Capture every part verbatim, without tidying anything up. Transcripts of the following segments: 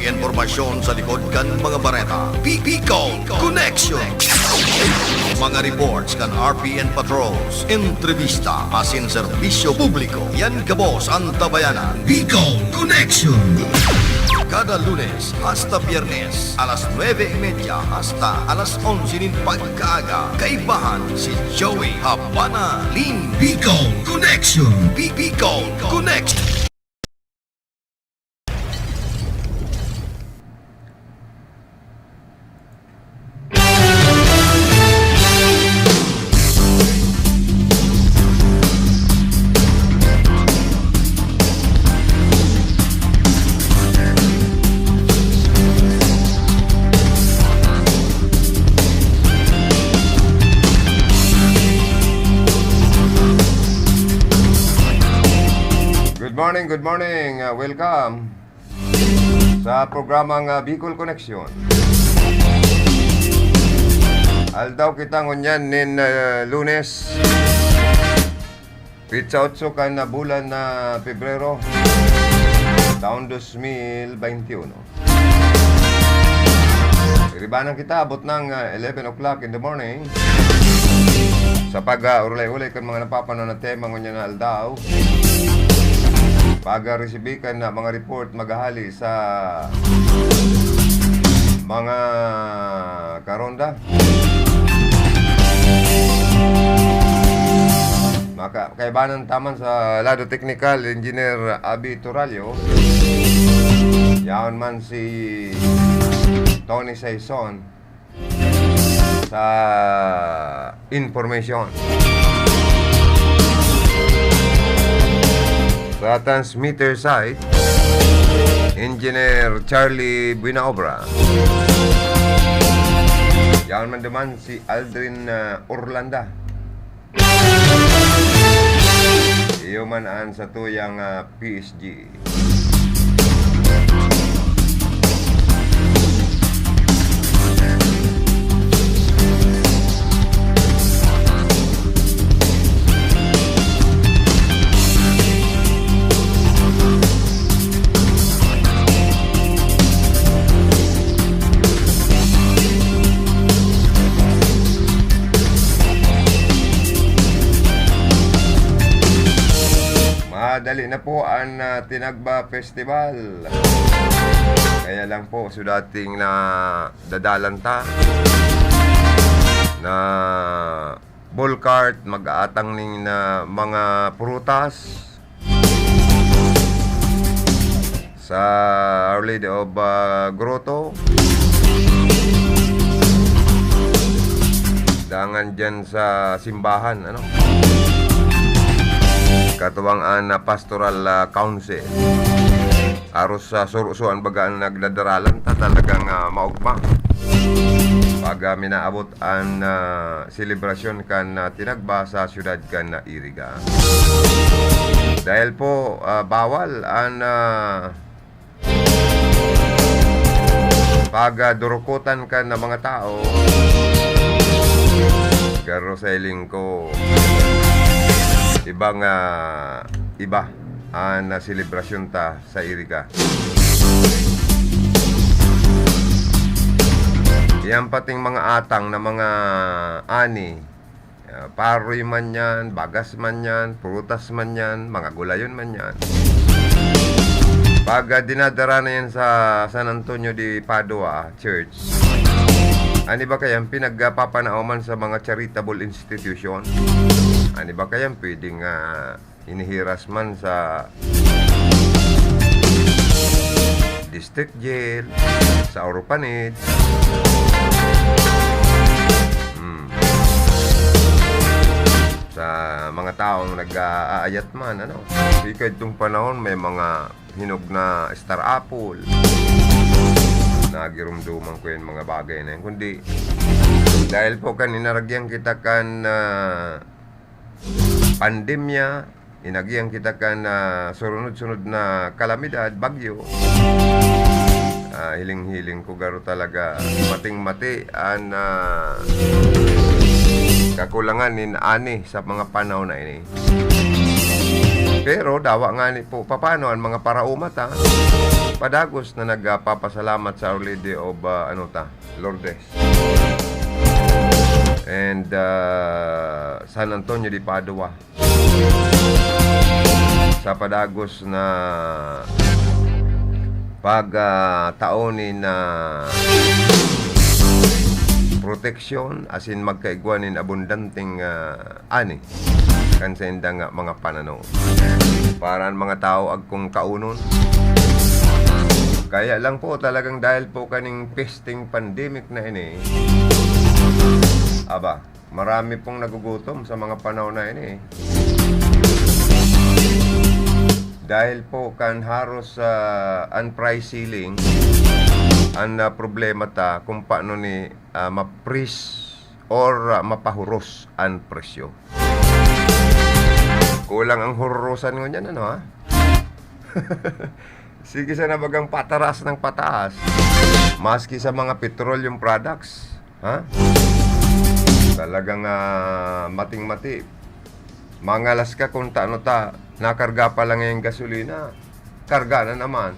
Impormasyon sa likod kan mga bareta. Bicol Connection. Mga reports kan R P N Patrols, entrevista asin serbisyo publiko. Yan gabos an tabayanan. Bicol Connection. Kada Lunes hasta Biyernes, alas nuebe y media hasta alas onse nin pagkaaga, kaibahan si Joey Habana Lim. Bicol Connection. Bicol Connection. Good morning, good morning. Uh, welcome sa programang, ah, Bicol Connection. Aldaw kita ngunyan nin, ah, Lunes, pitsa otso kan, ah, bulan na Pebrero, taon dos mil bente uno. Iribanan kita, abot ng, ah, eleven o'clock in the morning. Sa pag, ah, urulay-ulay kan mga napapanahon na tema ngunyan na aldaw, pag, ah, resibi kan, ah, mga report maghahali sa mga karonda. Maka-, kaibanan taman sa lado teknikal, Engineer Abi Turalio. Yaon man si Tony Saison sa information. Sa transmitter side, Engineer Charlie Buenaobra. Yaon man duman si Aldrin, ah, Orlanda. Iyo man an satuyang, ah, P S G. Madali na po an, ah, Tinagba Festival. Kaya lang po, so dating na dadalan ta na ball cart, mag-aatang ning na mga prutas sa Our Lady of, ah, Grotto. Dangan dyan sa simbahan, ano? Katuwang an, ah, Pastoral, ah, Council. Aros sa surusuan baga an nagdadaralan ta, talagang, ah, maugma. Pag, ah, minaabot an, ah, selebrasyon kan, ah, Tinagba sa siyudad kan, ah, Iriga. Dahil po, ah, bawal an, ah, pag, ah, durukutan kan, ah, mga tao, garo sa hiling ko, ibang, ah, iba an, ah, selebrasyon ta sa Iriga. Yan pating mga atang na mga ani, ah, paroy man yan, bagas man yan, prutas man yan, mga gulayon man yan. Pag, ah, dinadara na yan sa San Antonio de Padua Church, an iba kayang pinagpapanaoman sa mga charitable institution. An iba kayang pwedeng, ah, hinihiras man sa district jail, sa orphanage. Hmm. Sa mga taong nag-aayat man, ano? Ika itong panahon, may mga hinog na star apple. Nagirumduman ko yung mga bagay na yun. Kundi, dahil po kan inaragyan kita kan, ah, pandemya, inaragyan kita kan, ah, surunod-sunod na kalamidad, bagyo. Ah, hiling-hiling ko garo talaga, mating-mati an, ah, kakulangan nin ani sa mga panahon na ini. Pero dawa ngani po, papano an mga paraoma ta, padagos na nagpapasalamat sa Our Lady of, ah, ano ta, Lourdes. And, ah, San Antonio de Padua. Sa padagos na pag, ah, taon nin, ah, proteksyon, asin magkaigwa nin abundanteng, ah, ani kan sainda nga mga pananaw. Para an mga tawo agkong kaunon. Kaya lang po, talagang dahil po kaning pesting pandemic na ini, aba, marami pong nagugutom sa mga panahon na ini. Dahil po kan haros, ah, an price ceiling, an, ah, problema ta kung paano ni, ah, ma-freeze or, ah, mapahuros an presyo. Kulang ang hurusan ngunyan, ano, ha? Sige sana bagang pataras ng pataas. Maski sa mga petroleum products, ha? Talagang, ah, mating-mati. Mangalas ka kung ta-, ano ta, nakarga pa lang yung gasolina. Karga na naman.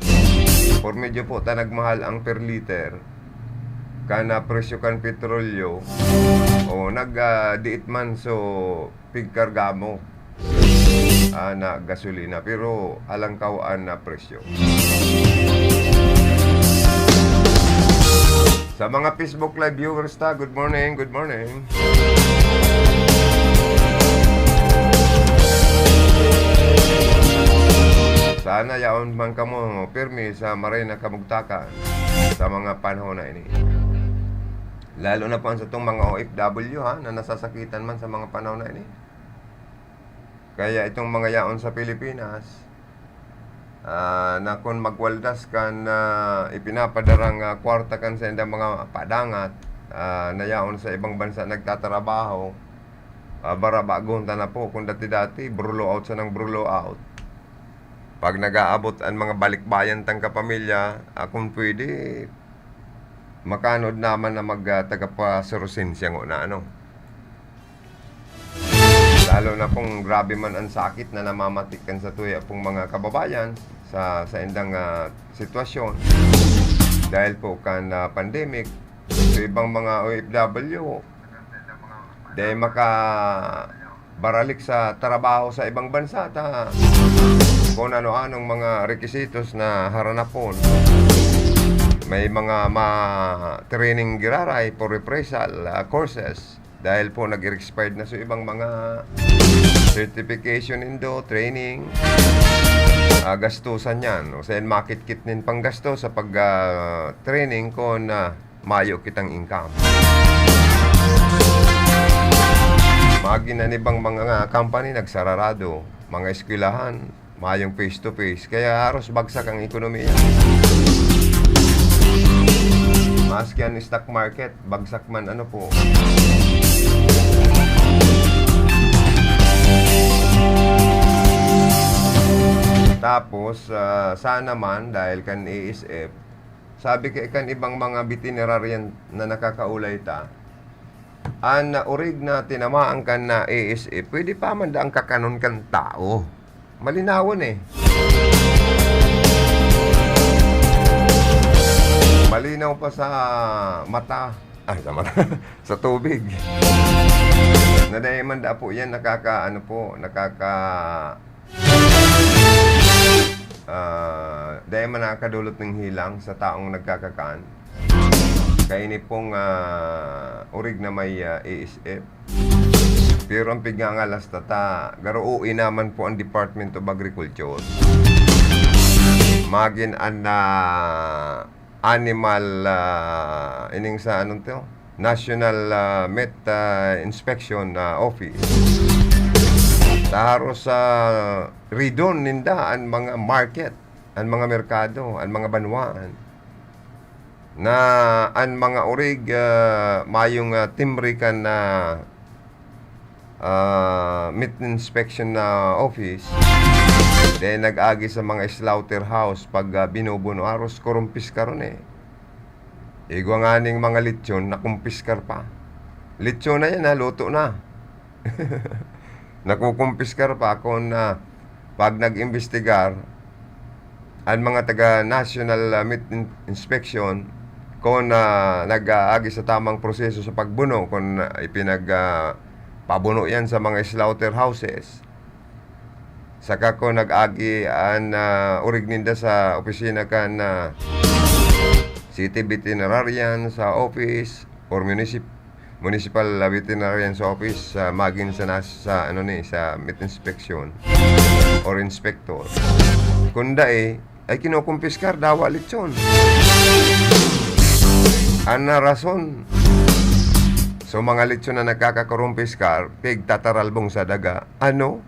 Por medyo po ta nagmahal ang per liter. Kan, ah, presyo kan petrolyo, o nag, ah, diit man, so, pigkarga mo, ah, na gasolina, pero alangkaw an, ah, presyo. Sa mga Facebook Live viewers ta, good morning, good morning. Sana yaon man kamo pirmi sa maray na kamugtakan sa mga panahon na ini. Lalo na po ang satong mga O F W, ha, na nasasakitan man sa mga panahon na ini. Kaya itong mga yaon sa Pilipinas, ah, na kun magwaldas kan, ah, ipinapadarang, ah, kwarta kan saindang mga padangat, ah, na yaon sa ibang bansa nagtatrabaho, ah, barabagon ta na po. Kung dati-dati, brulo out sanang brulo out. Pag nag-aabot an mga balikbayan tang kapamilya, ah, kung pwede, makanod naman na mag, ah, tagapasurusensya ngona, ano. Lalo na kung grabe man an sakit na namamati kan satuya pong mga kababayan sa saindang, ah, sitwasyon dahil po kan, ah, pandemic. Sa ibang mga O F W, dai makabaralik sa trabaho sa ibang bansa ta kun ano-anong mga requisitos na haranapon. May mga ma-training giraray for reprisal, ah, courses. Dahil po nag-expired na so ibang mga certification nindo, training, ah, gastusan yan. O sa yan, makitkit nin panggasto sa pag, ah, training kun, ah, mayo kitang income. Magin an ibang mga company nagsararado, mga eskwelahan, mayong face to face, kaya haros bagsak ang ekonomiya. Maski ang stock market, bagsak man, ano po. Tapos, ah, sana man, dahil kan A S F, sabi kay kan ibang mga veterinarian na nakakaulay ta, an orig na tinamaan kan na A S F, pwede pa man daang kakanon kan tao. Malinawon eh. Malinaw pa sa mata. Ay, sa mata. Sa tubig. Na dai man da po yan nakaka, ano po, nakaka, ah, dai man nakakadulot ng hilang sa taong nagkakakan. Kaini pong, ah, orig na may, ah, A S F. Pero ang pigngangalas ta, ta, garo O A naman po ang Department of Agriculture. Magin an, ah, animal, ah, ining sa anong to? National, ah, Met, ah, Inspection, ah, Office. Sa haros sa ridon ninda an mga market, an mga merkado, an mga banwaan. Na an mga orig, ah, mayong, ah, timbre kan, ah, ah, meat inspection na office, then nag-agi sa mga slaughterhouse pag, ah, binubuno, aros kurumpiskaron eh. Igwa nganing mga lechon, nakumpiskar pa. Lechon na yan, ha, luto na. Nakukumpiskar pa kung, ah, Pag nag-imbestigar, ang mga taga National, ah, Meat In-, Inspection, kung, ah, nag-aagi sa tamang proseso sa pagbuno, kung, ah, ipinag, ah, pabuno yan sa mga slaughterhouses, saka kung nag-agi an, ah, orig ninda sa opisina kan, ah, city veterinarian sa office or municip-, municipal, ah, veterinarian sa office, ah, magin sa nas-, sa, ano ni, sa meat inspection or inspector. Kung dai, ay kinukumpiskar, dawa lechon. Ana rason. So, mga lechon na nagkakakurumpiskar, pigtataralbong sa daga. Ano?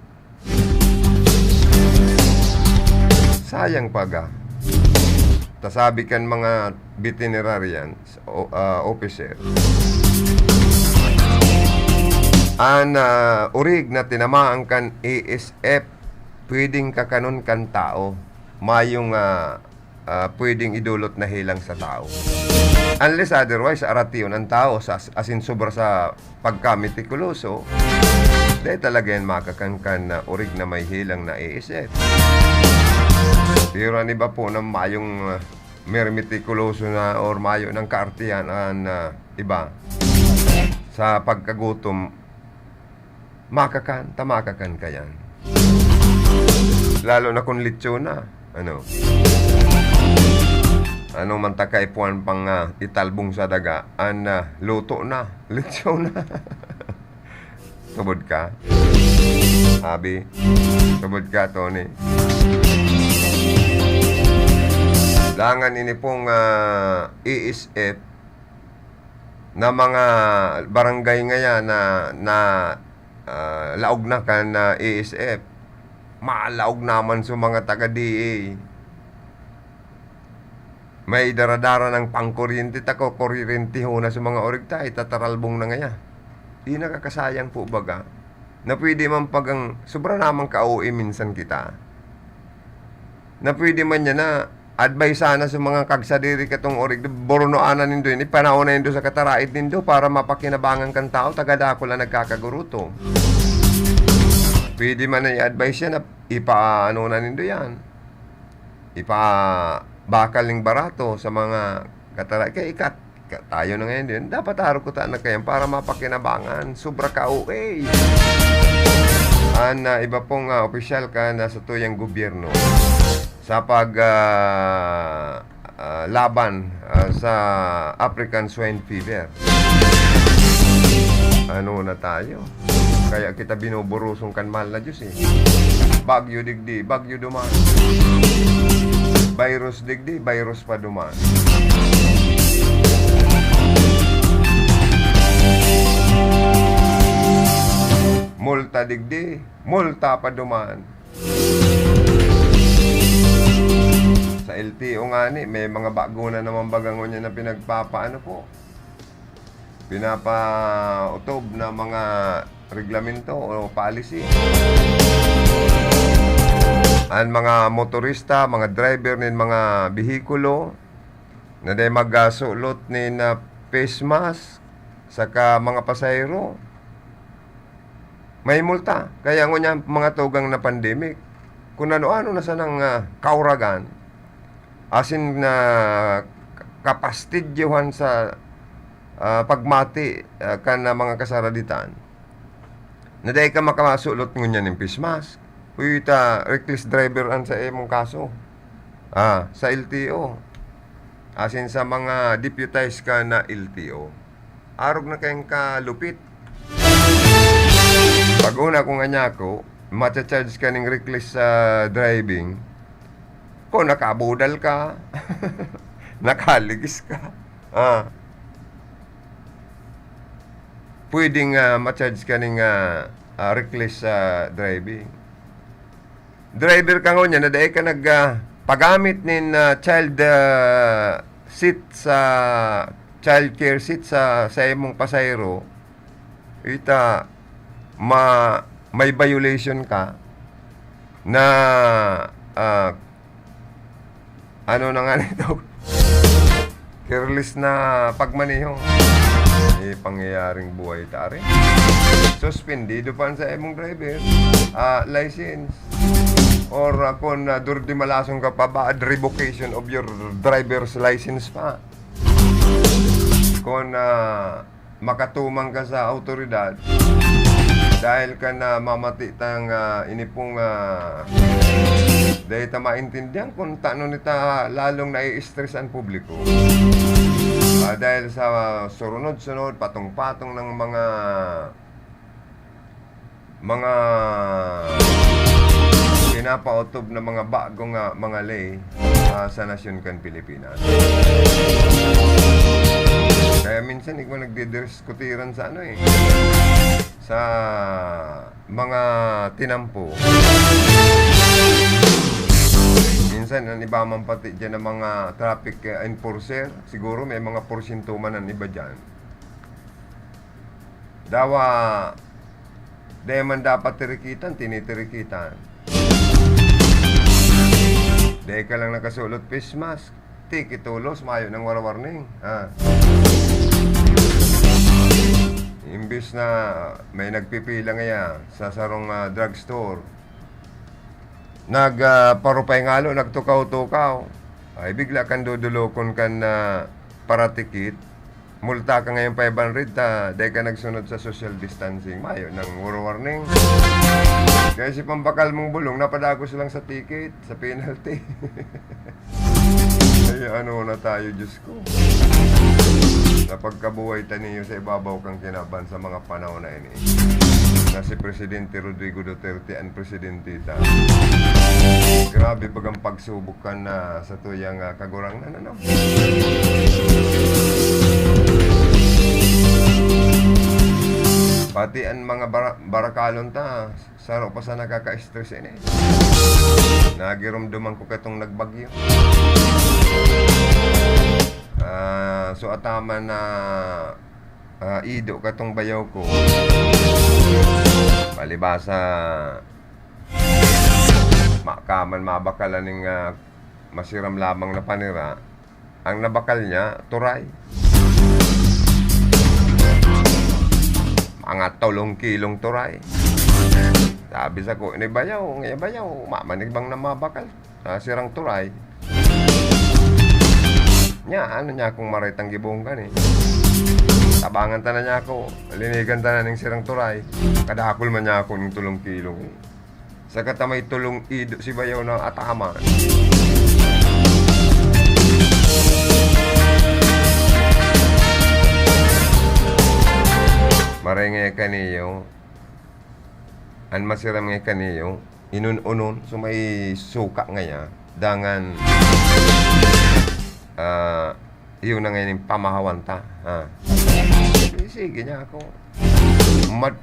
Sayang paga. Ta sabi kan mga veterinarians, o, ah, officer, an, ah, orig na tinamaan kan A S F, pwedeng kakanon kan tao. Mayong, ah, ah, pwedeng idulot na helang sa tao. Unless otherwise, aratiyon ang tao sa as-, asin sobra sa pagkametikuloso, dai talaga yan makakan kan, ah, orig na may helang na A S F. Pero an iba po na mayong, ah, mermetikuloso na or mayo ng kaartihan an, ah, iba sa pagkagutom, makakan, ta makakan ka yan. Lalo na kung lechon na. Ano? Ano man ta kaipuhan pang, ah, italbong sa daga, an, ah, luto na, lechon na. Tubod ka? Abi? Tubod ka, Tony? Dangan ini pong, ah, A S F na mga barangay ngayan na, na, ah, laog na kan, ah, A S F. Malaog naman sa mga taga D A. May dara-dara ng pangkuryente, ta kukuryentehon na sa mga orig ta, itataralbong na ngaya. Di nakakasayang po baga, na pwede man pagang sobra namang ka-O A minsan kita, na pwede man niya na advice sana sa mga kagsadiri katong orig, bornoanan nindo ini, panaon na nindo sa kataraid nindo para mapakinabangan kan tao, taga dakul ang nagkakaguruto. Pwede man na i-advise yan na ipaano na nindo yan. Ipabakal ning barato sa mga katara-, kaya ikat, ka-, tayo na ngayon din. Dapat arog ko ta na kayan para mapakinabangan. Sobra ka O A. An, ah, iba pong, ah, opisyal ka na sa tuyang gobyerno sa pag, ah, ah, laban, ah, sa African Swine Fever. Ano na tayo? Kaya kita binuburusong kan mahal na Diyos, eh. Bagyo digdi, bagyo duman. Virus digdi, virus pa duman. Multa digdi, multa pa duman. Sa L T O ngani, may mga bago na naman baga ngunyan na pinagpapaano po, pinapautob na mga reglamento o policy. An mga motorista, mga driver nin mga behikulo na dai magsulot nin, ah, face mask, saka mga pasahero, may multa. Kaya ngunyan, mga tugang na pandemic, kung ano-ano na sanang, ah, kauragan, asin na kapastidyohan sa, ah, pagmati, ah, kan, ah, mga kasaraditan, na dai ka makasulot ngunyan nin face mask. Uy, ta reckless driver an sa imong kaso. Ah, sa L T O. Asin sa mga deputized ka na L T O. Arog na kayong kalupit. Pag una kong anyako, macha-charge ka ning reckless, ah, driving. Kung nakabudal ka, nakaligis ka, ah, pwedeng, ah, ma-charge ka ning, ah, ah, reckless, ah, driving. Driver ka ngunyan na dai ka nag, ah, pagamit nin, ah, child, ah, seat sa, child care seat sa, sa imong pasahero, ita, ma-, may violation ka na, ah, ano na nga nito? Careless na pagmaneho. May pangyayaring buhay ta ari. Suspendido pa sa imong driver, ah, license. Or, ah, kun, ah, durdimalason ka pa, bad revocation of your driver's license pa. Kun, ah, makatumang ka sa awtoridad, dahil ka na mamati tang, ah, ini pong, ah, dahil ta maintindihan kung tano nita lalong nai-stress ang publiko. Ah, dahil sa surunod-sunod, patong-patong ng mga mga pinapaotob na mga bagong, ah, mga ley, ah, sa nasyon kan Pilipinas. Kaya minsan, ikaw nagdidiskutiran sa ano, eh, sa mga tinampo. Minsan, ang iba man pati dyan ng mga traffic, ah, enforcer, siguro may mga porsyento man ang iba dyan. Dawa, di man dapat tirikitan, tinitirikitan. Di ka lang nakasulot face mask, tikitulos, mayo nang wara-warning. Ah. Imbis na may nagpipila ngaya sa sarong, ah, drugstore, nag, ah, parupay ngalo, nagtukaw-tukaw. Ay, bigla kang dudulokon kan, ah, paratikit. Multa ka ngayon five hundred ta dai ka nagsunod sa social distancing. Mayo nang wara-warning. Kaya si pambakal mong bulong, napadagos lang sa ticket, sa penalty. Ay, ano na tayo, Diyos ko. Napagkabuhay ta niyo sa ibabaw kang kinaban sa mga panahon na ini. Na si Presidente Rodrigo Duterte ang presidente ta. Grabe bagang pagsubok kan, ah, sa tuyang, ah, kagurangnan, ano? Pati ang mga bara-, barakalon ta, saro pa sa nakaka-stress ini. Nagirumduman ko katong nagbagyo. Ah, so ataman na, ah, ido katong bayaw ko. Palibasa, ma-, ka man mabakal aning, ah, masiram lamang na panira. Ang nabakal niya, turay. Mga tolong kilong turay. Sabi sako, "Ini bayaw, ngaya bayaw, mamanig bang na mabakal?" Ah, sirang turay. Nya, ano niya akong maray tang gibong kan, eh. Tabangan ta na niya ako. Linigan ta na ning sirang turay. Kadakul man niya ako ning tolong kilong, eh. Saka ta may tolong ido si bayaw na ataman. Maray ngaya kaniyo, an masiram ngaya kaniyo, inon-onon, so may suka ngaya, dangan, ah, iyo na ngayon yung pamahawan ta, ha? Sige, sige niya ako. Mat-,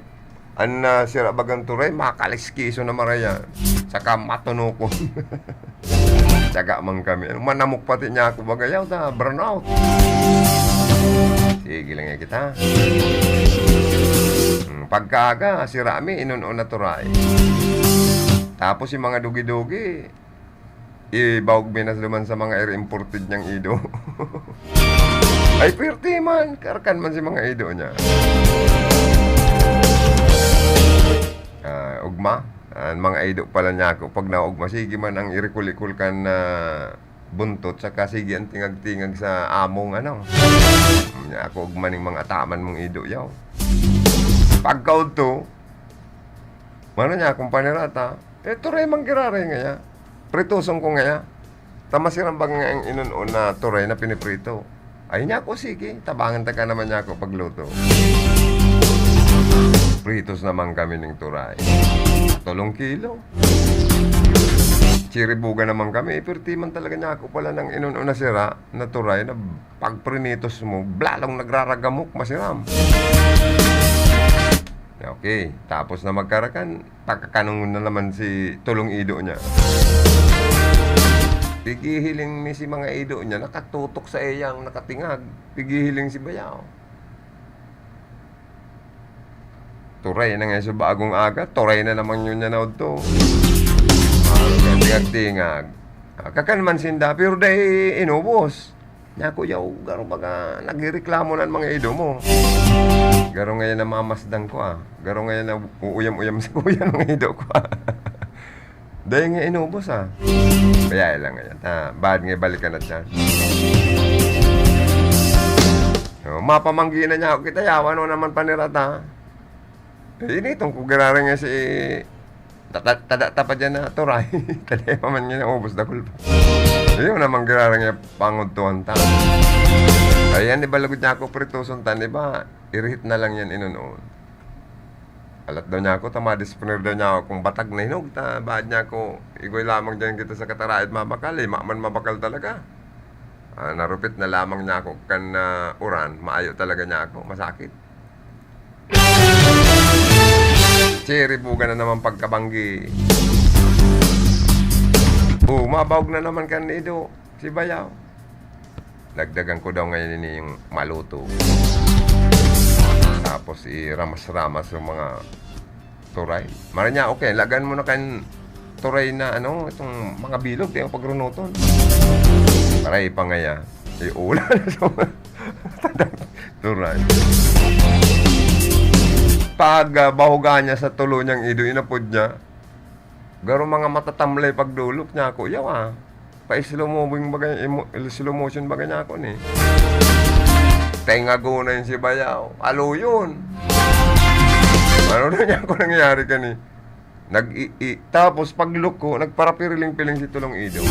an, ah, sira bagang turay, makaliskiso na maraya. Saka matunukon. Tsaga man kami. Ano, manamok pati niya ako, bagayaw ta, brownout. Sige lang yan kita. Hmm, pagkaaga, sira mi, inon-on na turay. Tapos yung mga dugi-dugi, ibaog mi na duman sa mga air imported niyang ido. Ay, pirti man. Karakan man si mga ido niya. Ah, ugma. An mga ido pala niya ako, pag naugma, sige man ang irikul-ikul kan, ah, buntot, saka sige ang tingag-tingag sa among ano. Niya ako ugma ning mga ataman mong ido, yaw. Pagkaudto, mano niya akong panirata, eh, turay man giraray ngaya. Pritoson ko ngaya. Ta masiram bang nga ang inon-on na turay na piniprito? Ay, niya ako, sige, tabangan ta ka naman niya ako pagluto. Pritos naman kami ning turay. Tolong kilo. Chiribuga naman kami, eh, pirti man talaga niya ako pala ng inon-on na sira na turay na pag prinitos mo, blalong nagraragamok, masiram. Okay, tapos na magkarakan, pagkakanungon na naman si tulong ido niya. Pigihiling ni si mga ido niya, nakatutok sa iyang nakatingag. Pigihiling si bayaw. Turay na nga sa bagong aga, turay na naman yun niya na udto. Tingag-tingag. Ah, kakan man sinda, pero dai inubos. Nya, kuyaw, garo baga, nagreklamo na ang mga ido mo. Garo ngayon namamasdan ko, ah. Garo ngayon na uuyam-uyam sa kuya ang mga ido ko, ah. Dai nga inubos, ah. Kaya lang ngayon. Ah, bad nga balikan na siya. Oh, mapamanggi na niya ako kita, yawa, ano naman panirata? Eh, ini itong kung giraran nga si tata-, tada tapa dyan na turay. Tada pa man nga naubos, dakul pa. Ayun naman giraran nga pangudtuhan ta. Ayan, di ba lagod niya ako prituson tan, di ba? Irihit na lang yan inunoon. Alat daw niya ako, ta madisponer daw niya ako kung batag na hinog, ta baad niya ako, igoy lamang dyan kita sa kataraid mabakal, eh, maman mabakal talaga. Ah, narupit na lamang niya ako kan, ah, uran, maayo talaga niya ako, masakit. Chiribuga na naman pagkabanggi. Bumabawag na naman kan ido. Si Bayaw. Dagdagan ko daw ngayon ini yung maluto. Tapos iramas-ramas yung mga turay. Mara niya, okay, lagan mo na kan turay na ano, itong mga bilog, tayo pagrunuton. Para ipangaya. Iulan sa mga turay. Pag, ah, bahuga niya sa tulo niyang ido, inapod niya. Garo mga matatamlay pagdolok niya ako, yawa. Pa-slow moving baga, emo-, slow motion baga niya ako ni. Tenga guna yung si Bayaw. Alo yun. Ano na niya ako nangyayari kani? Nag-i-, i-, tapos pag look ko, nagparapiriling-piling si Tulong Ido.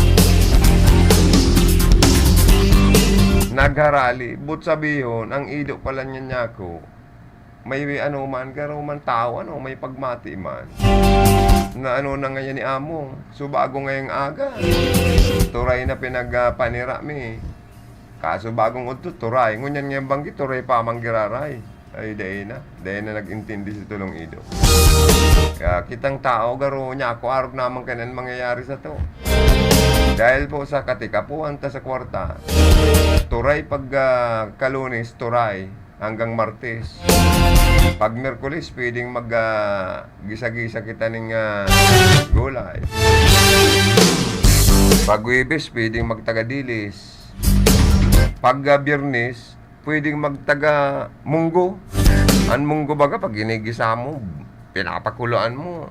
Nagharali. But sabihon, ang ido pala niya niya ako. May, may ano man, garo man tao, ano, may pagmati man. Na ano na ngayon ni amo, subago ngayong aga. Turay na pinagpanira mi. Kaso bagong udto, turay. Ngunyan ngayong banggi, turay pa mang giraray. Ay, dai na. Dai na nag-intindi si Tulong Ido. Kaya kitang tao, garo niya ako, arog naman kanan mangyayari sa to. Dahil po sa katikapuhan ta sa kwarta, turay pag, ah, Kalunes, turay. Hanggang Martes. Pag Miyerkules, pwedeng mag, ah, gisa-gisa kita ning, ah, gulay. Pag Huwebes, pwedeng magtagadilis. Pag, ah, Biyernes, pwedeng magtaga munggo. An munggo baga, pag ginigisa mo, pinapakuluan mo.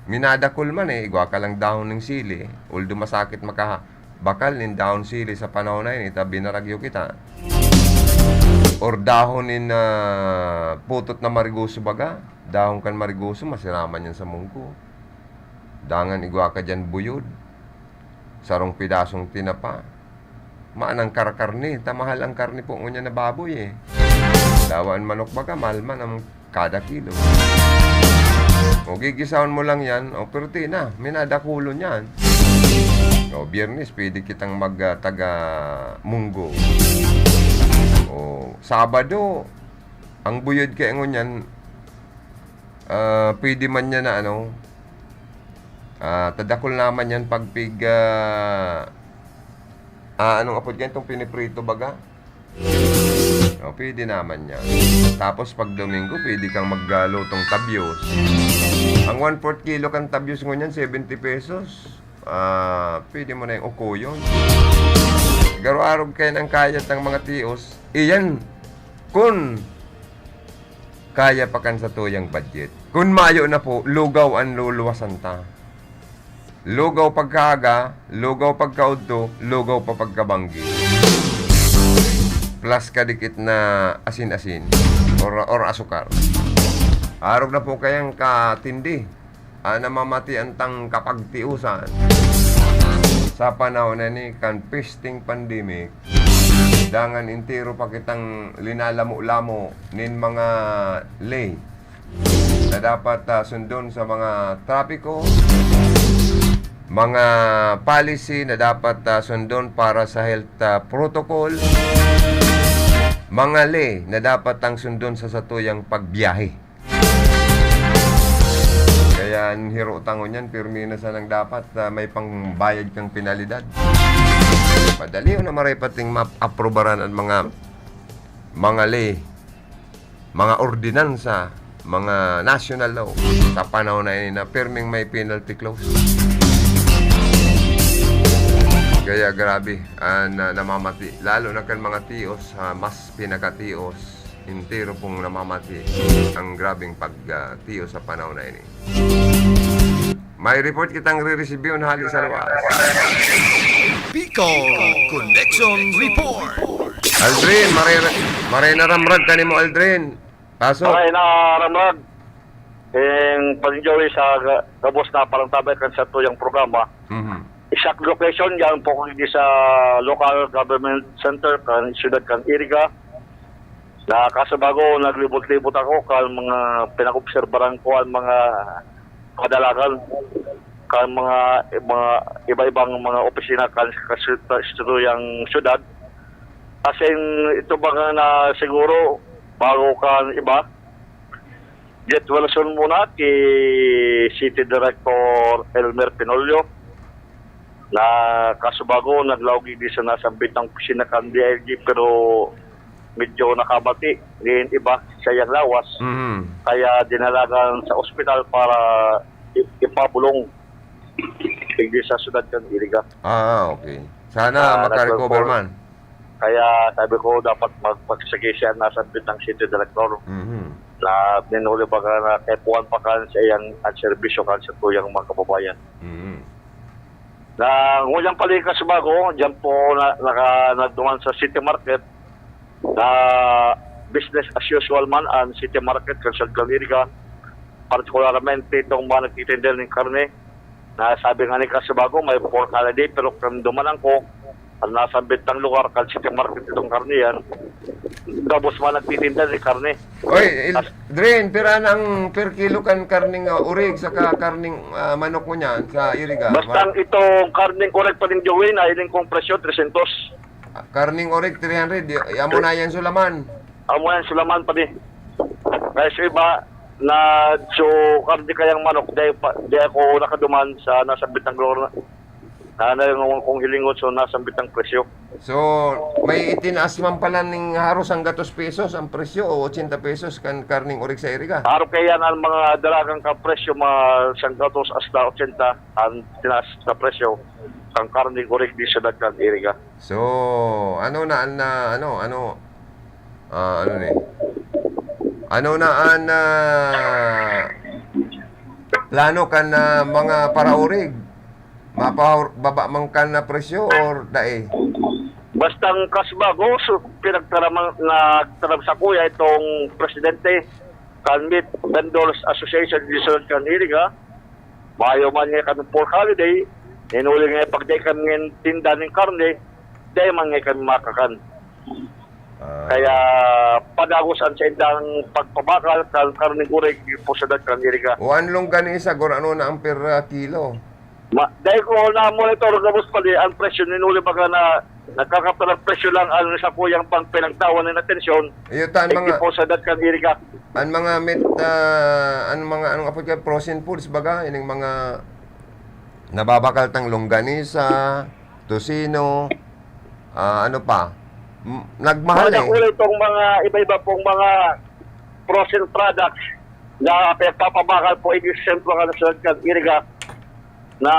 Minadakul man, eh, igwa ka lang dahon ning sili. Although masakit makabakal nin dahon sili sa panahon na ini, ta binaragyo kita. Or dahon nin, ah, putot na marigoso baga. Dahon kan marigoso, masiraman yan sa munggo. Dangan igwa ka diyan buyod. Sarong pidasong tinapa. Maanang karakarne, ta mahal ang karne po ngunyan na baboy, eh. Dawa an manok baga, mahal man ang kada kilo. O, gigisahon mo lang yan, o, pirti na, minadakulon yan. O, Biyernes, pwede kitang mag, ah, taga munggo. O, Sabado, ang buyod kaya ngunyan, ah, pwede man yan na ano, ah, tadakul naman yan pag pig, ah, ah, anong apod yan, itong piniprito baga? O, pwede naman yan. Tapos pag Domingo, pwede kang maglutong tabyos. Ang one-fourth kilo kan tabyos ngunyan, seventy pesos. Ah, pwede mo na yung ukuyon. Garo-arog kayo ng kayat ng mga tios. Iyan, kun kaya pa kan satuyang budget. Kun mayo na po, lugaw an luluwasan ta. Lugaw pagkaaga, lugaw pagkaudto, lugaw pa pagkabanggi. Plus kadikit na asin-asin or, or asukar. Arog na po kayang katindi. Ah, namamatian tang kapagtiusan. Sa panahon na ni kan pesting pandemic, dangan entero pa kitang linalamo-lamo nin mga ley na dapat, ah, sundon sa mga trapiko, mga policy na dapat, ah, sundon para sa health, ah, protocol, mga ley na dapat tang sundon sa satuyang pagbiyahe. Kaya an hiro ta ngunyan, pirmi na sanang dapat na may pangbayad kang penalidad. Madali o na maray pating maaprubaran an mga, mga ley, mga ordinansa, mga national law sa panahon na ini na pirming may penalty clause. Kaya grabe, ah, na, namamati, lalo na kan mga tios, ah, mas pinakatios. Entero pong namamati ang grabeng pag, ah, tiyo sa panahon na ini. May report kitang re-receive yun hali sa luwas. Bicol Connection Report. Aldrin, maray, maray na ramrag ka nimo, Aldrin. Paso. Ay, naramrag. Ing paninjoy sa ga-, gabos na parang tabay kan sa tuyang programa. Mhm. Exact location yan po, kundi sa local government center, kan siyudad kan Iriga. Na kaso bago, naglibot-libot ako, kan mga pinag-obserbaran ko ang mga kadalagan, kan mga, mga iba-ibang mga opisina kan kas-, kas-, siyudad. As in, ito ba nga na siguro, bago kan iba, Jet Wilson muna, ki City Director Elmer Pinolio, na kaso bago, naglaog digdi sa nasambit ng opisina kan D I L G, pero medyo nakamati, nin iba sa iyang lawas. Mhm. Kaya dinalagan sa ospital para i-, ipabulong digdi sa siyudad kan Iriga. Ah, okay. Sana Ah, makarecover nagpo-, man. Kaya sabi ko, dapat magpagsigi siya, nasambit ng city director Mhm. na minuli pa ka na kaipuhan pa kan sa iyang at serbisyo kan sa tuyang mga kababayan. Mhm. Na ngunyan pala yung kaso bago, diyan po na, naka, nagduman sa city market, na business as usual man ang city market kan Central Iriga, partikularmente itong mga nagtitinda ng karne, na sabi nga ni kaso bago, may pork holiday, pero kan dumanan ko, ang nasambit ng lugar, kan city market itong karne yan, gabos man nagtitinda ng karne. Oy, Il-, As- Drin, pira nang per kilo kan karning, ah, urig saka karning, ah, manok mo niyan sa Iriga? Basta Ma- itong karning urig pa rin, Joey, na iling kong presyo, tresyentos. Ah, karning urig, three hundred. Y-, amo na yan, Sulaman. Amo yan, Sulaman, pati. Kaya sa iba, na so, karne kayang manok, di pa, di ako nakaduman sa nasambit ng lugar na, na, na yung kung hilingon, so nasambit ng presyo. So, may itinaas man pala ning haros sanggatos pesos ang presyo o ochenta pesos kan karning urig sa Iriga? Araw kaya yan ang mga dalagang ka presyo, mga sanggatos hasta ochenta ang tinaas na presyo kan karning urig di sa dagkang Iriga. So, ano na an, ah, ano, ano, ah, ano ni? Ano na an, ah, plano kan, ah, mga paraurig? Mapahur-, baba man kan na presyo or dai? Bastang kas bago, so, pinagtaraman, nagtaram sa kuya itong presidente kan Meat Vendors Association di Sulod kan Iriga. Mayo man nga kami for holiday, hinuli nga pag di kami tinda ning karne, di man nga kami makakan. Ah. Kaya padagos an saindang pagpabakal kan karneng urig po sa dagkan Iriga. O an longganisa, gurano na ang per, ah, kilo? Ma-, dahil ko na-monitor gabos pali ang presyo, ninuli baga na nagkakapalang presyo lang ang sa kuyang pang pinagtawan ng atensyon. Iyo ta, an mga, po sa dagkan Iriga. An mga meat, ah, an mga, anong apod ka, frozen foods baga, ining mga nababakal tang longganisa, tocino, ah, ano pa? M-, nagmahal, eh. Wala ko itong mga iba-iba pong mga frozen products na pinagpapabakal po, in sentro ka na sa Iriga, na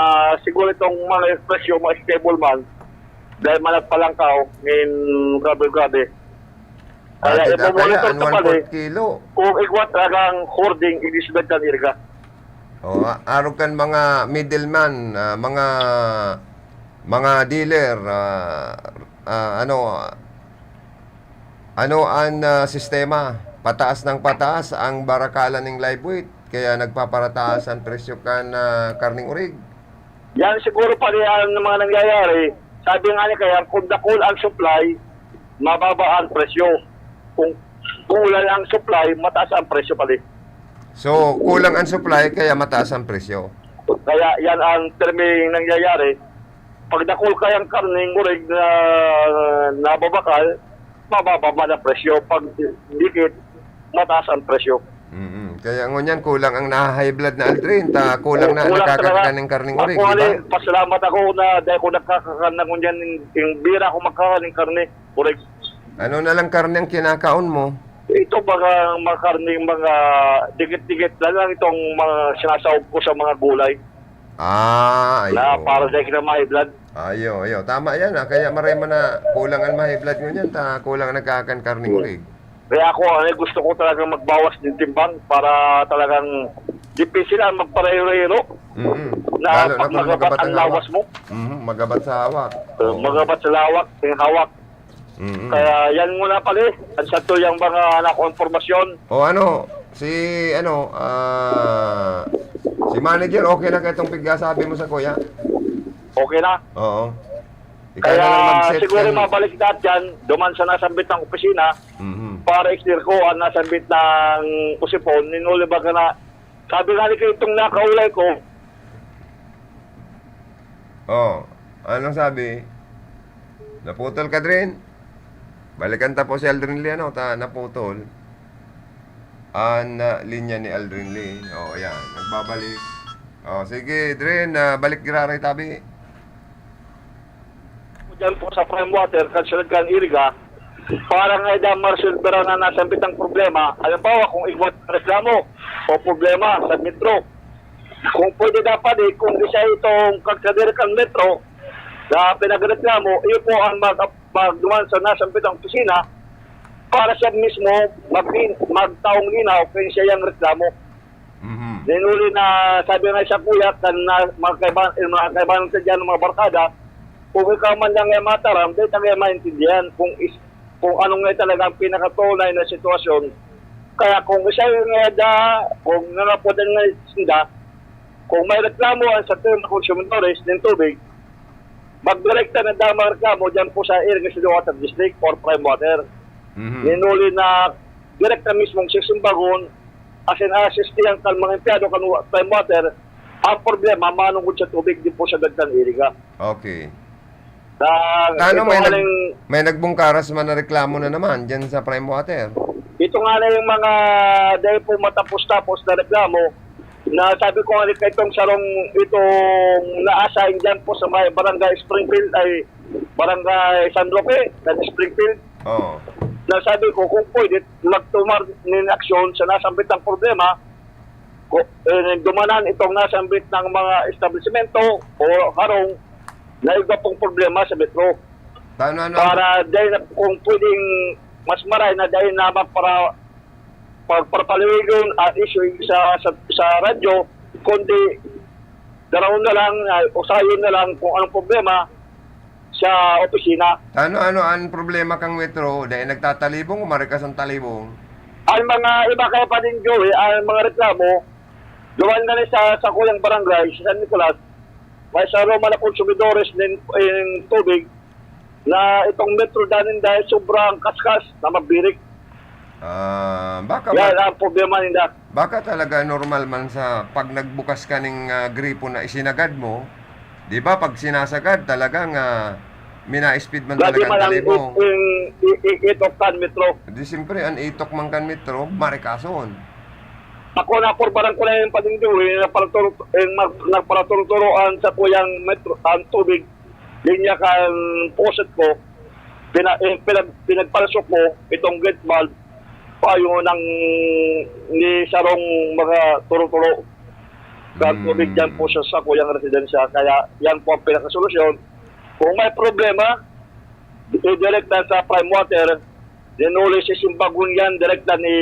siguro itong mga presyo, mga stable man, dahil man nagpalangkaw, in grabe-grabe. Kaya Atin na kaya, ipomonitor an ka one pala, fourth kilo. Kung igwa talagang hoarding, ibisbenta nila ka. O, a-, arog kan mga middleman, ah, mga, mga dealer, ah, ah, ano, ano an, ah, sistema? Pataas ng pataas ang barakalan ning live weight, kaya nagpaparataas ang presyo kan, ah, karneng urig. Yan siguro pare ang mga nangyayari. Sabi nga ni kaya, kung dakul ang supply, mababa ang presyo. Kung kulang ang supply, mataas ang presyo pare. So, kulang ang supply, kaya mataas ang presyo. Kaya yan ang terming nangyayari. Pag dakul kayang karneng urig na nababakal, mababa man ang presyo. Pag dikit, mataas ang presyo. Mm-mm. Kaya ngunyan, kulang ang naha-high blood na Aldrin, ta kulang Oo, na kulang nagkakakan talaga. Ng karneng urig, Ako, di ba? Ali, pasalamat ako na dahil ko nagkakakan na ngunyan, yung, yung bira ako magkakaning karne, urig. Ano na lang karne ang kinakaon mo? Ito, mga, mga karne, mga dikit-dikit na lang itong mga sinasahog ko sa mga gulay. Ah, ayo. Na para dahil kita ma-high blood. Ayo, ayo. Tama yan, ah. Kaya maray man na kulang ang ma-high blood ngunyan, ta kulang ang nagkakakan karneng urig. Kaya ako, ano, gusto ko talagang magbawas ng timbang para talagang dipisi lang magparehiro-hiro. Mm. Na Lalo na kung magabat magabat ang ang lawas hawak. mo. Mhm, magabat sa hawak. Uh, Oo. Magabat sa lawak, yung hawak. Mm. Kaya yan muna pala eh. Ang sa to yung mga nakuha impormasyon. O ano, si ano, ah, si manager, okay na ka itong pigkasabi mo sa kuya? Okay na. Oo. Ikaw Kaya na lang mag-set siguro ng mabalik na dyan, duman sa nasambit ng opisina, Mhm. para i-clear ko ang nasambit ng usipon, ninuli ba ka na, sabi nga ni Clinton, nakaulay ko. Oh, anong sabi? Naputol ka, Drin? Balikan ta po si Aldrin Lee, ano, ta, naputol. Ang, ah, linya ni Aldrin Lee. Oh, ayan, nagbabalik. Oh, sige, Drin, ah, balik giraray tabi. Diyan po sa Prime Water, kan Siyudad kan Iriga, para nga ida maresolbera na nasambit ang problema. Halimbawa, kung igwa reklamo o problema sa metro, kung pwede dapat eh, kung di siya itong kagsadir kan metro na pinagreklamo, iyo po ang mag-, magduman sa nasambit ang opisina para siya mismo mag-, magtaong linaw kung siya yung reklamo. Mhm. Then huli na, sabi nga sa kuya, kan na, mga kaibahan, yung mga kaibahan sa dyan, mga barkada, kung ikaw man lang ay mataram, dahil tayo maintindihan kung is, kung ano nga talaga ang pinakatunay na sitwasyon. Kaya kung isa yung nga da, kung nga po din nga sinda, kung may reklamo ang sa mga konsumidores ng tubig, magdirekta na daw mga reklamo dyan po sa Irrigation Water District or Prime Water. Mhm. Ninuli na direkta mismong sisimbagon, as in, asistihan kan mga empleyado kan wa-, Prime Water, ang problema, manungod sa tubig, di po sa dagdag iriga. Okay. Na, Tano, ito may nga nag-, ning may nagbungkaras man na reklamo na naman dyan sa Prime Water? Ito nga na yung mga dahil po matapos-tapos na reklamo na sabi ko nga rin kay itong sarong, itong na-assign dyan po sa may barangay Springfield, ay barangay San Roque, sa Springfield. Oo. Na sabi ko, kung pwede, magtumar nin aksyon sa nasambit ng problema, ko, eh, dumanan itong nasambit ng mga establisimento o harong na iba pong problema sa metro. Tano, ano? Para dahil na, kung pwedeng mas maray na dahil na magpara-, pagpapaliwigon at issue sa, sa, sa radyo, kundi daraon na lang, ah, usayon na lang kung anong problema sa opisina. Ano, ano ang problema kang metro? Dahil nagtatalibong o marikas ang talibong? Ang mga iba kaya pa din, Joey, ang mga reklamo, duman na sa, sa kuyang barangay, sa San Nicolas, may sa Roma na konsumidores ng, ng tubig na itong metro danin dahil sobrang kaskas na mabirik. Ah, baka Yan ma-, ang problema nila. Baka talaga normal man sa pag nagbukas ka ning, ah, gripo na isinagad mo, di ba, pag sinasagad, talagang, ah, mina-speed man Lagi talaga ang man ang talibong. it-, yung i-, i-, itok kan metro. Di siyempre, ang itok man kan metro, marikason. Ako, napurbaran ko na yung paninduwi, nagparaturo-, yung mag-, nagparaturo-turoan sa kuyang metro, ang tubig, linya kan faucet ko, pina-, eh, pinag-, pinagpalasok ko itong gate valve, payo ng ni sarong mga turo-turo sa Hmm. tubig dyan po sa, sa kuyang residensya. Kaya yan po ang pinakasolusyon. Kung may problema, i-direct na sa Prime Water, then uli sisimbagon yan direkta ni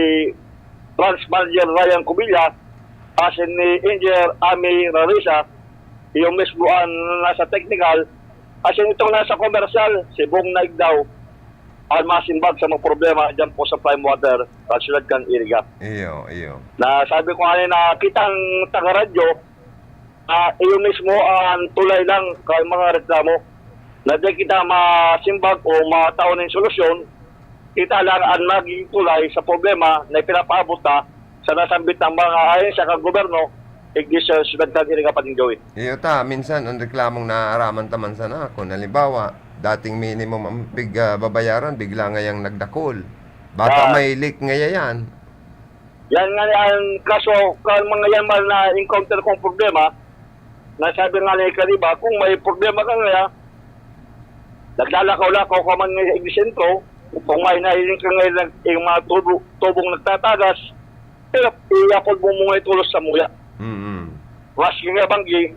Branch Manager Ryan Cubilla, asin ni Engineer Ami Rarisa, yung mismo ang nasa technical, asin itong nasa commercial, si Bong Naigdaw, ang masimbag sa mga problema dyan po sa Prime Water, sa siyudad kan Iriga. Iyo, iyo. Na sabi ko nga na kitang taga-radyo, ah, iyo mismo ang tulay lang kay mga reklamo. Na di kita masimbag o matao ning solusyon, kita lang ang magiging tulay sa problema na ipinapaabot ta sa nasambit ng mga ahensya kan gobyerno, igdi sa siyudad kan Iriga, Pading Joey. Iyo ta, minsan ang reklamong naaaraman ta man sana, kung halimbawa, dating minimum ang pig-, ah, babayaran, bigla ngayang nagdakul. Baka Ah. may leak ngaya yan. Yan nga ang kaso, kan mga yan man na encounter kong problema, na sabi nga ni Kaliba, kung may problema ka ngaya, naglalakaw-lakaw ka man ngaya sa sentro, kung may nahiling ka ngaya nag-, yung mga tubo, tubong nagtatagas, pero iyapod mo muna itulos sa muya. Mm-mm. Mas nga banggi,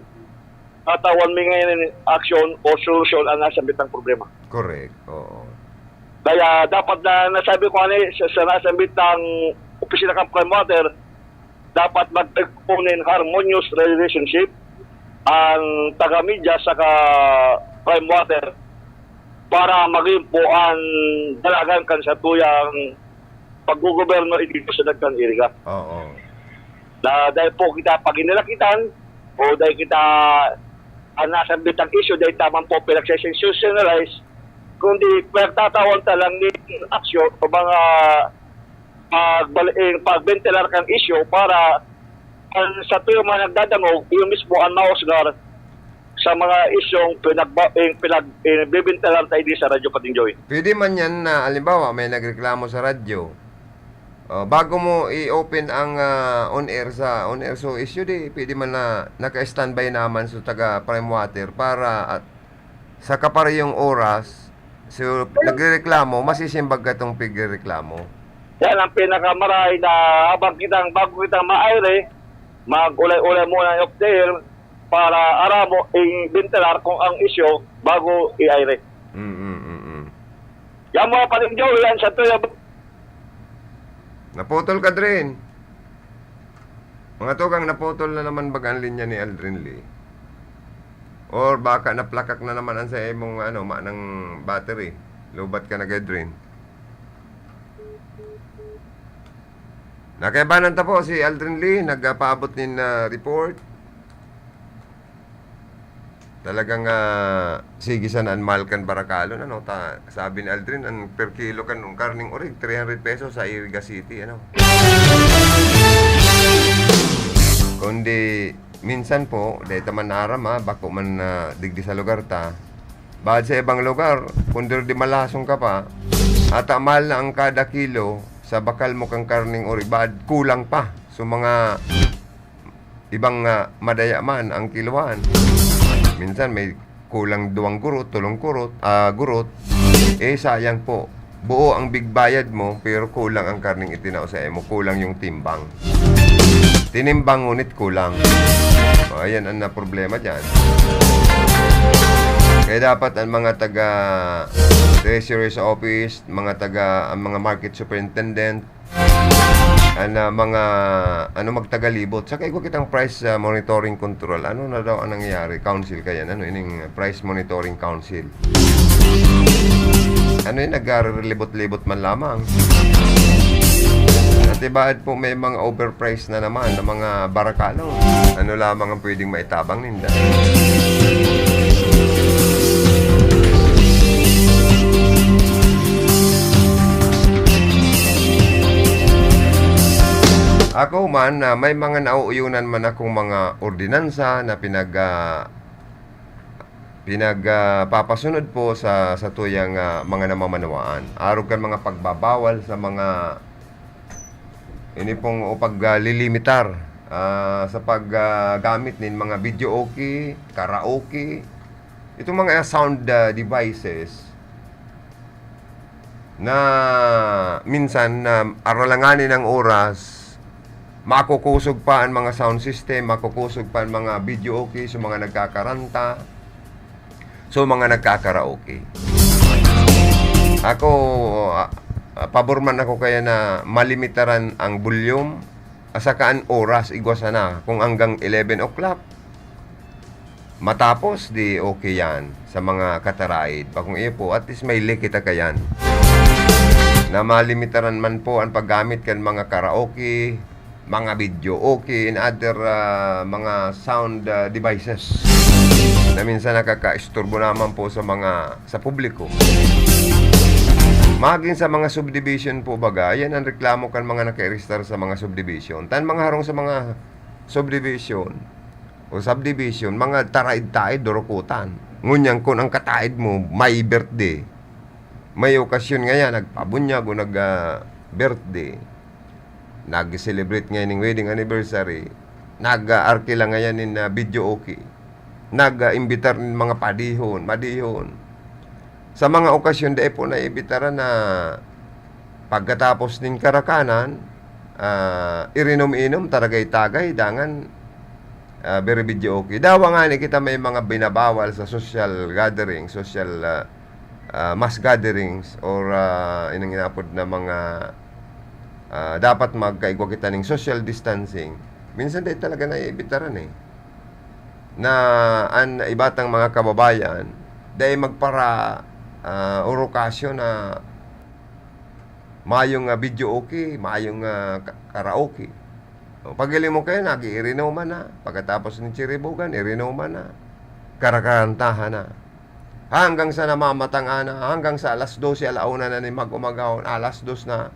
tatawan mi ngayon aksyon o solusyon ang nasambit ng problema. Correct, oo. Kaya dapat na nasabi ko, ano, sa, sa nasambit ng opisina kan Prime Water, dapat magtagpo nin harmonious relationship ang taga-media saka Prime Water para magin po ang dalagan kan satuyang paggogoberno idto sa Dagkan Iriga. Oo. Na dai po kita paginilakitan o dai kita, ang nasambit ang isyu, dai ta man po pinagse-sensationalize, kundi pinagtatawan ta lang nin aksyon o mga pagbal-, eh, pagbentilar kan isyu para ang satuyang mga nagdadangog, iyo mismo an mahusgar sa mga isyung pinagba-, eh, pinag-, eh, bibintalan ta idi sa Radyo Pating Joy. Pwede man yan na, halimbawa, may nagreklamo sa radyo. Oh, bago mo i-open ang, ah, on air sa on air so issue, di pwede man na naka-standby naman sa taga Prime Water para at sa kaparehong oras, so, nagrereklamo, masisimbag ka tong pigrereklamo. Yan ang pinakamaray na habang kitang, bago kitang ma-aire, mag-ulay-ulay muna yung off the air para aramo, i-ventilar kung ang isyu bago i-aire. Mm, mm, mm, mm. Yan mga panindiyaw, yan sa tuya. Naputol ka, Drin. Mga tugang, naputol na naman baga ang linya ni Aldrin Lee. Or baka naplakak na naman ang sa imong, ano, manang battery. Lubat ka na, Drin. Nakaibanan ta po si Aldrin Lee, nagpaabot nin, ah, report. Talagang, ah, sige sana an mahal kan barakalon, ano, ta-, sabi ni Aldrin, ang per kilo kan karneng orig, three hundred pesos sa Iriga City, ano. Kundi, minsan po, dai ta man aram, ah, bako man, ah, digdi sa lugar ta. Bahad sa ibang lugar, kundi di malason ka pa, ata mahal na ang kada kilo sa bakal mo kan karneng orig, bahad kulang pa. So, mga ibang, ah, madaya man ang kilohan. Minsan may kulang duwang gurot, tolong kurot, ah, gurot. Eh, sayang po. Buo ang bigbayad mo, pero kulang ang karneng itinao sa imo, kulang yung timbang. Tinimbang ngunit kulang. O, ayan ang na problema diyan. Kaya dapat ang mga taga treasury sa office, mga taga, ang mga market superintendent, an, ah, mga, ano, magtagalibot. Saka igwa kitang price, ah, monitoring control. Ano na daw ang nangyayari? Council kayan? Ano ining price monitoring council? Ano yun? Nagrelibot-libot man lamang. At ibaad po may mga overpriced na naman na mga barakalo. Ano lamang ang pwedeng maitabang ninda? Ako man, ah, may mga nauuyonan man akong mga ordinansa na pinag-, ah, pinag-, ah, papasunod po sa, sa tuyang, ah, mga namamanwaan. Arog kan mga pagbabawal sa mga, ini pong, o pag, ah, lilimitar, ah, sa pag, ah, gamit nin mga videoke, karaoke, itong mga sound, ah, devices. Na minsan na aralanganin ang oras, makukusog pa ang mga sound system, makukusog pa ang mga videoke, so mga nagkakaranta, so mga nagkakaraoke. Ako, ah, ah, pabor man ako kaya na malimitaran ang volume, at saka ang oras, igwa sana. Kung hanggang eleven o'clock, matapos, di okay yan sa mga kataraid. Bakong iyo po, at least may li kita kayan. Na malimitaran man po ang paggamit kan mga karaoke, mga videoke, and other, ah, mga sound, ah, devices na minsan nakakaisturbo naman po sa mga, sa publiko. Maging sa mga subdivision po baga, yan ang reklamo kan mga naka-register sa mga subdivision. Tan mga harong sa mga subdivision o subdivision, mga taraid-taid, durukutan. Ngunyan, kun ang kataid mo may birthday, may okasyon ngayan, nagpabunyag o nag, ah, birthday, nag-celebrate ngayon ning wedding anniversary, nag-, ah, arkila ngayon nin, ah, videoke, nag, ah, imbitar nin mga padihon, madihon. Sa mga okasyon, dai po naiimbitaran na pagkatapos nin karakanan, ah, irinom-inom, taragay-tagay, dangan, ah, very videoke. Dawa ngani kita may mga binabawal sa social gathering, social, ah, ah, mass gatherings, or, ah, inang inapod na mga, ah, dapat magkaigwa kita ning social distancing. Minsan dai talaga naiimbitaran eh. na an iba tang mga kababayan dai magpara, ah, orokasyon na mayong, ah, videoke, mayong, ah, ka-, karaoke. O, paghiling mo kayo, nag-iirinoman na. Pagkatapos nin chiribogan, irinoman na. Karakarantahan na. Hanggang sa namamatangan na, hanggang sa alas dose, ala una na nin mag-umagahon, alas dos na.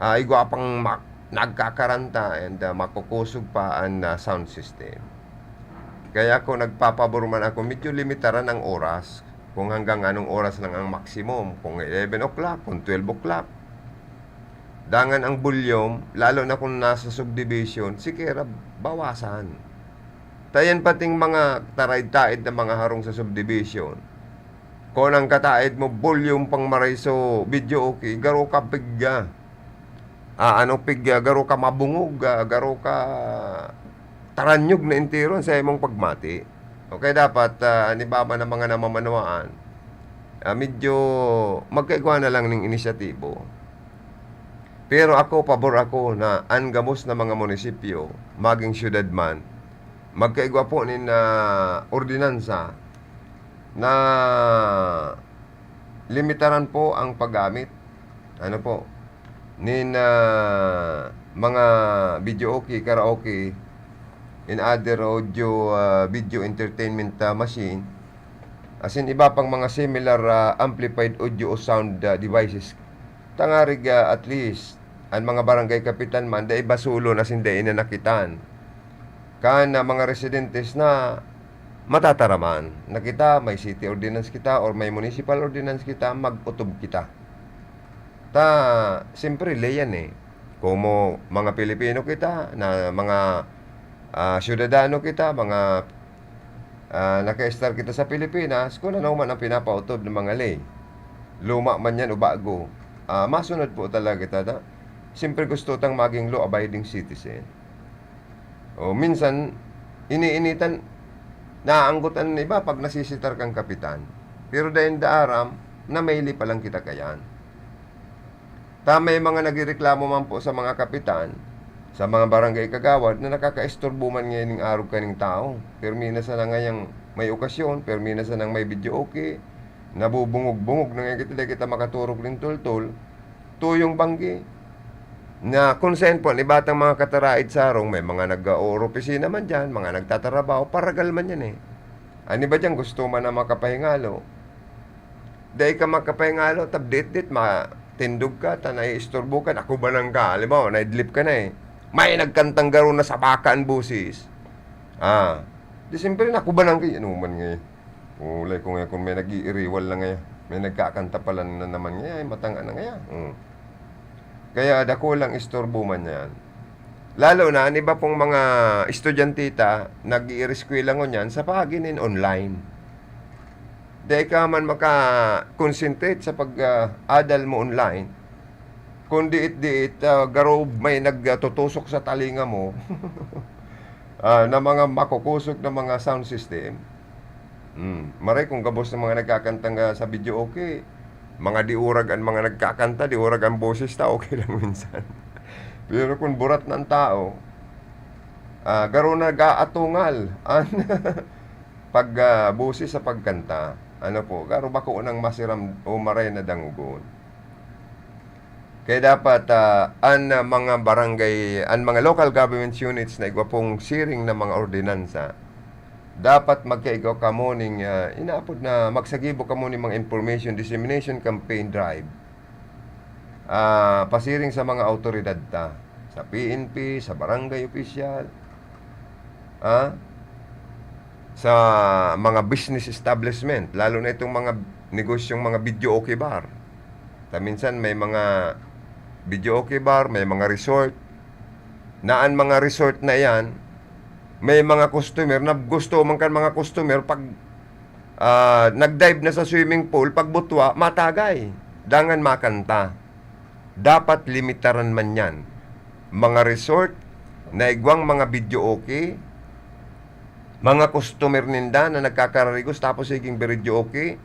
Ah, igwa pang ma-, nagkakaranta and, ah, makukusog pa an, ah, sound system. Kaya ako nagpapabor man ako, medyo limitaran ang oras. Kung hanggang anong oras lang ang maximum, kung eleven o'clock, kung twelve o'clock. Dangan ang volume, lalo na kung nasa subdivision, sikera bawasan. Ta yan pating mga taraid-taid na mga harong sa subdivision. Kung ang kataid mo, volume pang maray so videoke, garo ka pigga. Ah, ano pigga, garo ka mabungog, ah, garo ka taranyog na entero sa imong pagmati. Okay, dapat, ah, an iba man na mga namamanwaan, ah, medyo magkaigwa na lang ning inisyatibo. Pero ako, pabor ako na an gabos na mga munisipyo, maging syudad man, magkaigwa po nin, ah, ordinansa na limitaran po ang paggamit, ano po, nin, ah, mga videoke, karaoke, in other audio, ah, video entertainment, ah, machine, asin iba pang mga similar, ah, amplified audio o sound, ah, devices. Tangarig, ah, at least, an mga barangay kapitan man, dai basulon asin dai nanakitan kan, ah, mga residentes na matataraman na kita, may city ordinance kita or may municipal ordinance kita, mag-otob kita. Ta, siyempre, ley yan eh. Komo mga Pilipino kita, na mga, ah, syudadano kita, mga, ah, naka-estar kita sa Pilipinas, kung ano man ang pinapaotob ng mga ley, luma man yan o bago, ah, masunod po talaga kita na, siyempre gusto tang maging law-abiding citizen. O minsan, iniinitan, naanggot an iba pag nasisitar kan kapitan. Pero dai nila aram na maili pa lang kita kayan. Ta may mga nagrereklamo man po sa mga kapitan, sa mga barangay kagawad na nakakaisturbo man ngayon ning arog kaning tawo. Pirmi na sana ngayang may okasyon, pirmi na sanang may videoke, nabubungog-bungog na ngayon kita, di kita makaturog nin tultol, tuyong banggi. Na kung saan po, an iba tang mga kataraid sa harong, may mga nag-ooropisina man diyan, mga nagtatrabaho, paragal man yan eh. An iba diyan gusto man na makapahingalo. Dai ka makapahingalo, tabditdit, matindog ka, ta naiisturbo ka, nakubanan ka. Halimbawa, naidlip ka na eh. May nagkantang garo na sabaka an boses. Ah, di siyempre nakubanan ka, ano man nga eh. Ulay ko nga kung may nag-iiriwal na ngaya, may nagkakanta pala na naman ngaya, ay matanga na ngaya. Hmm. Kaya dakulang isturbo man yan. Lalo na, an iba pong mga estudyante ta, nag-iireskwela ngunyan sa paagi nin online. Dai ka man maka-concentrate sa pag, ah, adal mo online. Kung diit-diit, ah, garo may nagtutusok sa talinga mo, ah, na mga makukusog na mga sound system. Hmm, maray kung gabos ng mga nagkakantang, ah, sa videoke, mga diurag an mga nagkakanta, diurag an boses ta, okay lang minsan. Pero kung burat na an tao, ah, garo nag-aatungal an pag, ah, boses sa pagkanta. Ano po, garo bako nang masiram o maray na dangogon. Kaya dapat, ah, an, ah, mga barangay, an mga local government units na igwa pong siring na mga ordinansa, dapat magkaigwa kamo ning, ah, inaapod na magsagibo kamo ning mga information dissemination campaign drive, ah, pasiring sa mga awtoridad ta, sa P N P, sa barangay opisyal, ah, sa mga business establishment, lalo na itong mga negosyong mga videoke bar. Ta minsan may mga videoke bar, may mga resort, na an mga resort na iyan, may mga customer na gusto man kan mga customer pag, ah, nag-dive na sa swimming pool, pagbutwa, matagay, dangan makanta. Dapat limitaran man yan. Mga resort na igwang mga videoke, mga customer ninda na nagkakararigos tapos siging videoke,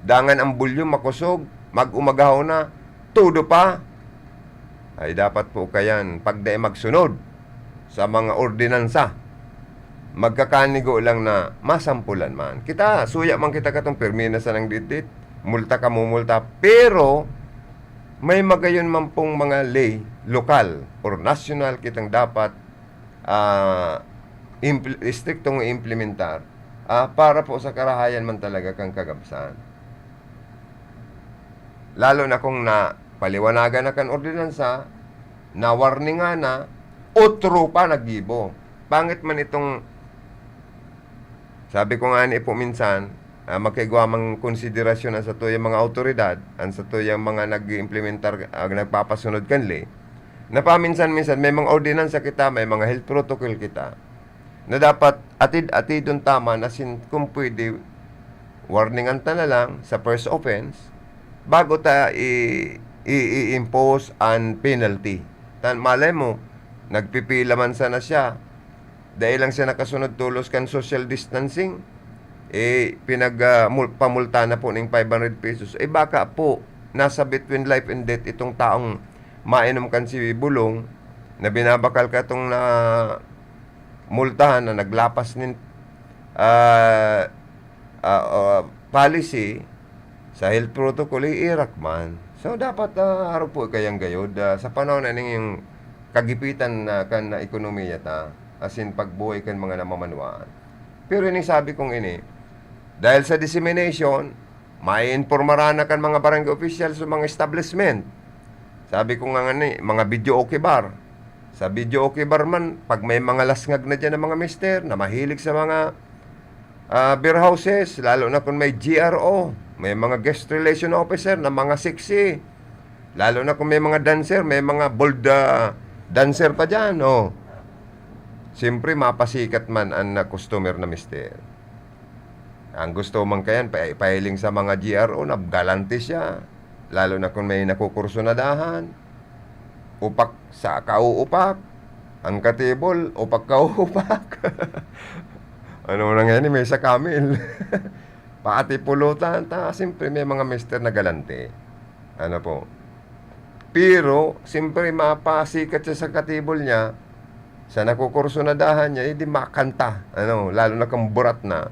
dangan ang volume makosog, mag-umagahaw na, todo pa. Ay dapat po kayan, pag dai magsunod sa mga ordinansa. magkakanigo lang na masampulan man. Kita, suya man kita katong pirmi na sanang ditdit, multa ka, mumulta. Pero, may magayon man pong mga ley, lokal or nasyonal, kitang dapat, ah, impl-, estriktong implementar, ah, para po sa karahayan man talaga kan kagabsan. Lalo na kung napaliwanagan na kan ordinansa, nawarningan na, otro pa naggibo. Pangit man itong, sabi ko nga ni po minsan, ah, magkaigwa mang konsiderasyon ang satuyang mga awtoridad, ang satuyang mga nag-iimplementar, ah, nagpapasunod kan ley, na paminsan-minsan may mga ordinansa kita, may mga health protocol kita, na dapat atid-atidon ta man, asin kung pwede, warningan ta na lang sa first offense bago ta i-, i-, i-impose an penalty. Tan malay mo, nagpipila man sana siya, dai lang siya nakasunod tolos kan social distancing, eh, pinag, ah, mul-, pamulta na po ning five hundred pesos. Eh, baka po, nasa between life and death itong taong mainom kan si bulong na binabakal katong namultahan na naglapas nin, ah, ah, ah, policy sa health protocol, iirak man. So, dapat, ah, arog po kayang gayod, ah, sa panahon na ning kagipitan na kan ekonomiya ta, asin pagbuhay kan mga namamanwaan. Pero ining sabi kong ini, dahil sa dissemination, maiinpormaran na kan mga barangay officials sa mga establishment. Sabi ko nga ngani, mga videoke bar. Sa videoke bar man, pag may mga lasngag na diyan ng mga mister na mahilig sa mga, ah, beer houses, lalo na kung may G R O, may mga guest relation officer na mga sexy, lalo na kung may mga dancer, may mga bold, ah, dancer pa diyan, oh. Siyempre, mapasikat man ang, ah, customer na mister. Ang gusto man kayan, pa-, ipahiling sa mga G R O na galante siya. Lalo na kung may nakukursunadahan. Upak sa kauupak. Ang katibol, upak kauupak. Ano na nga ni, may sa kamil. Pati pulutan, ta, siyempre may mga mister na galante. Ano po? Pero, siyempre, mapasikat siya sa katibol niya, sa nakukursunadahan niya, edi makanta. Ano, lalo na kung burat na.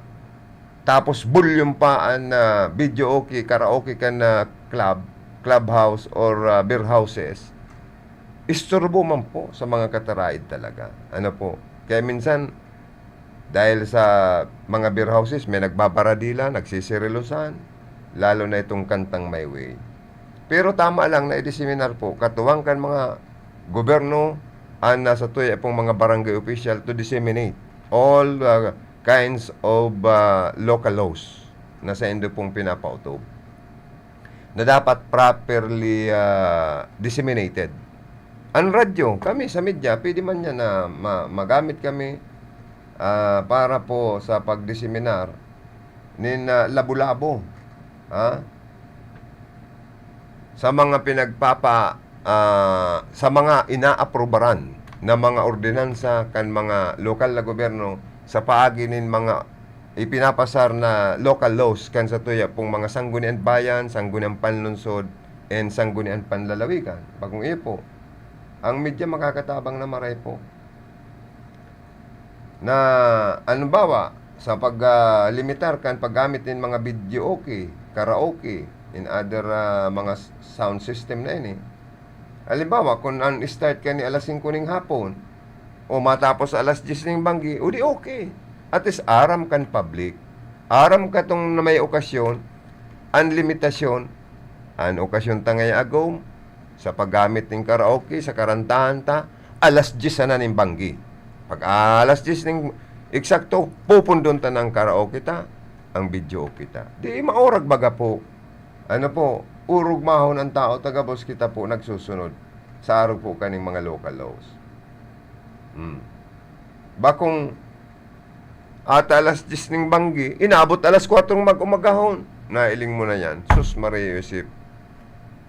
Tapos volume pa an, ah, videoke, karaoke kan, ah, club, clubhouse or, ah, beer houses. Isturbo man po sa mga kataraid talaga. Ano po? Kaya minsan, dahil sa mga beer houses, may nagbabaradila, nagsisirilusan, lalo na itong kantang My Way. Pero tama lang na i-diseminar po, katuwang kan mga gobyerno, an nasa tuya pong mga barangay official to disseminate all, ah, kinds of, ah, local laws na saindo pong pinapautob na dapat properly, ah, disseminated. Ang radyo, kami sa media, pwede man yan na ma-, magamit kami, ah, para po sa pagdiseminar nin, ah, labo-labo, ha? Sa mga pinagpapa-, ah, sa mga inaaprubaran na mga ordinansa kan mga lokal na gobyerno sa paagi nin mga ipinapasar na local laws kan sa tuya pong mga Sangguniang Bayan, Sangguniang Panlungsod, and Sangguniang Panlalawigan. Bagong iyo po, ang media makakatabang na maray po. Na, halimbawa, sa pag, ah, limitar kan paggamit nin mga videoke, karaoke, in other, ah, mga s-, sound system na ini. Halimbawa, kung ang start kani alas singko ning hapon, o matapos alas dyes ning banggi, o di okay. At least, aram kan public. Aram katong na may okasyon, an limitasyon, an okasyon ta ngaya agom, sa paggamit ning karaoke, sa karantahan ta, alas dyes sana ning banggi. Pag alas dyes ning eksakto, pupundon ta ng karaoke ta, ang videoke ta. Di maorag baga po. Ano po, urog mahon ang tao, tagabos kita po nagsusunod sa arog po kaning mga local laws. Hmm. Bakong ata alas dyes ning banggi, inabot alas kwatro mag-umagahon. Nailing mo na yan. Sus, Maria Josep.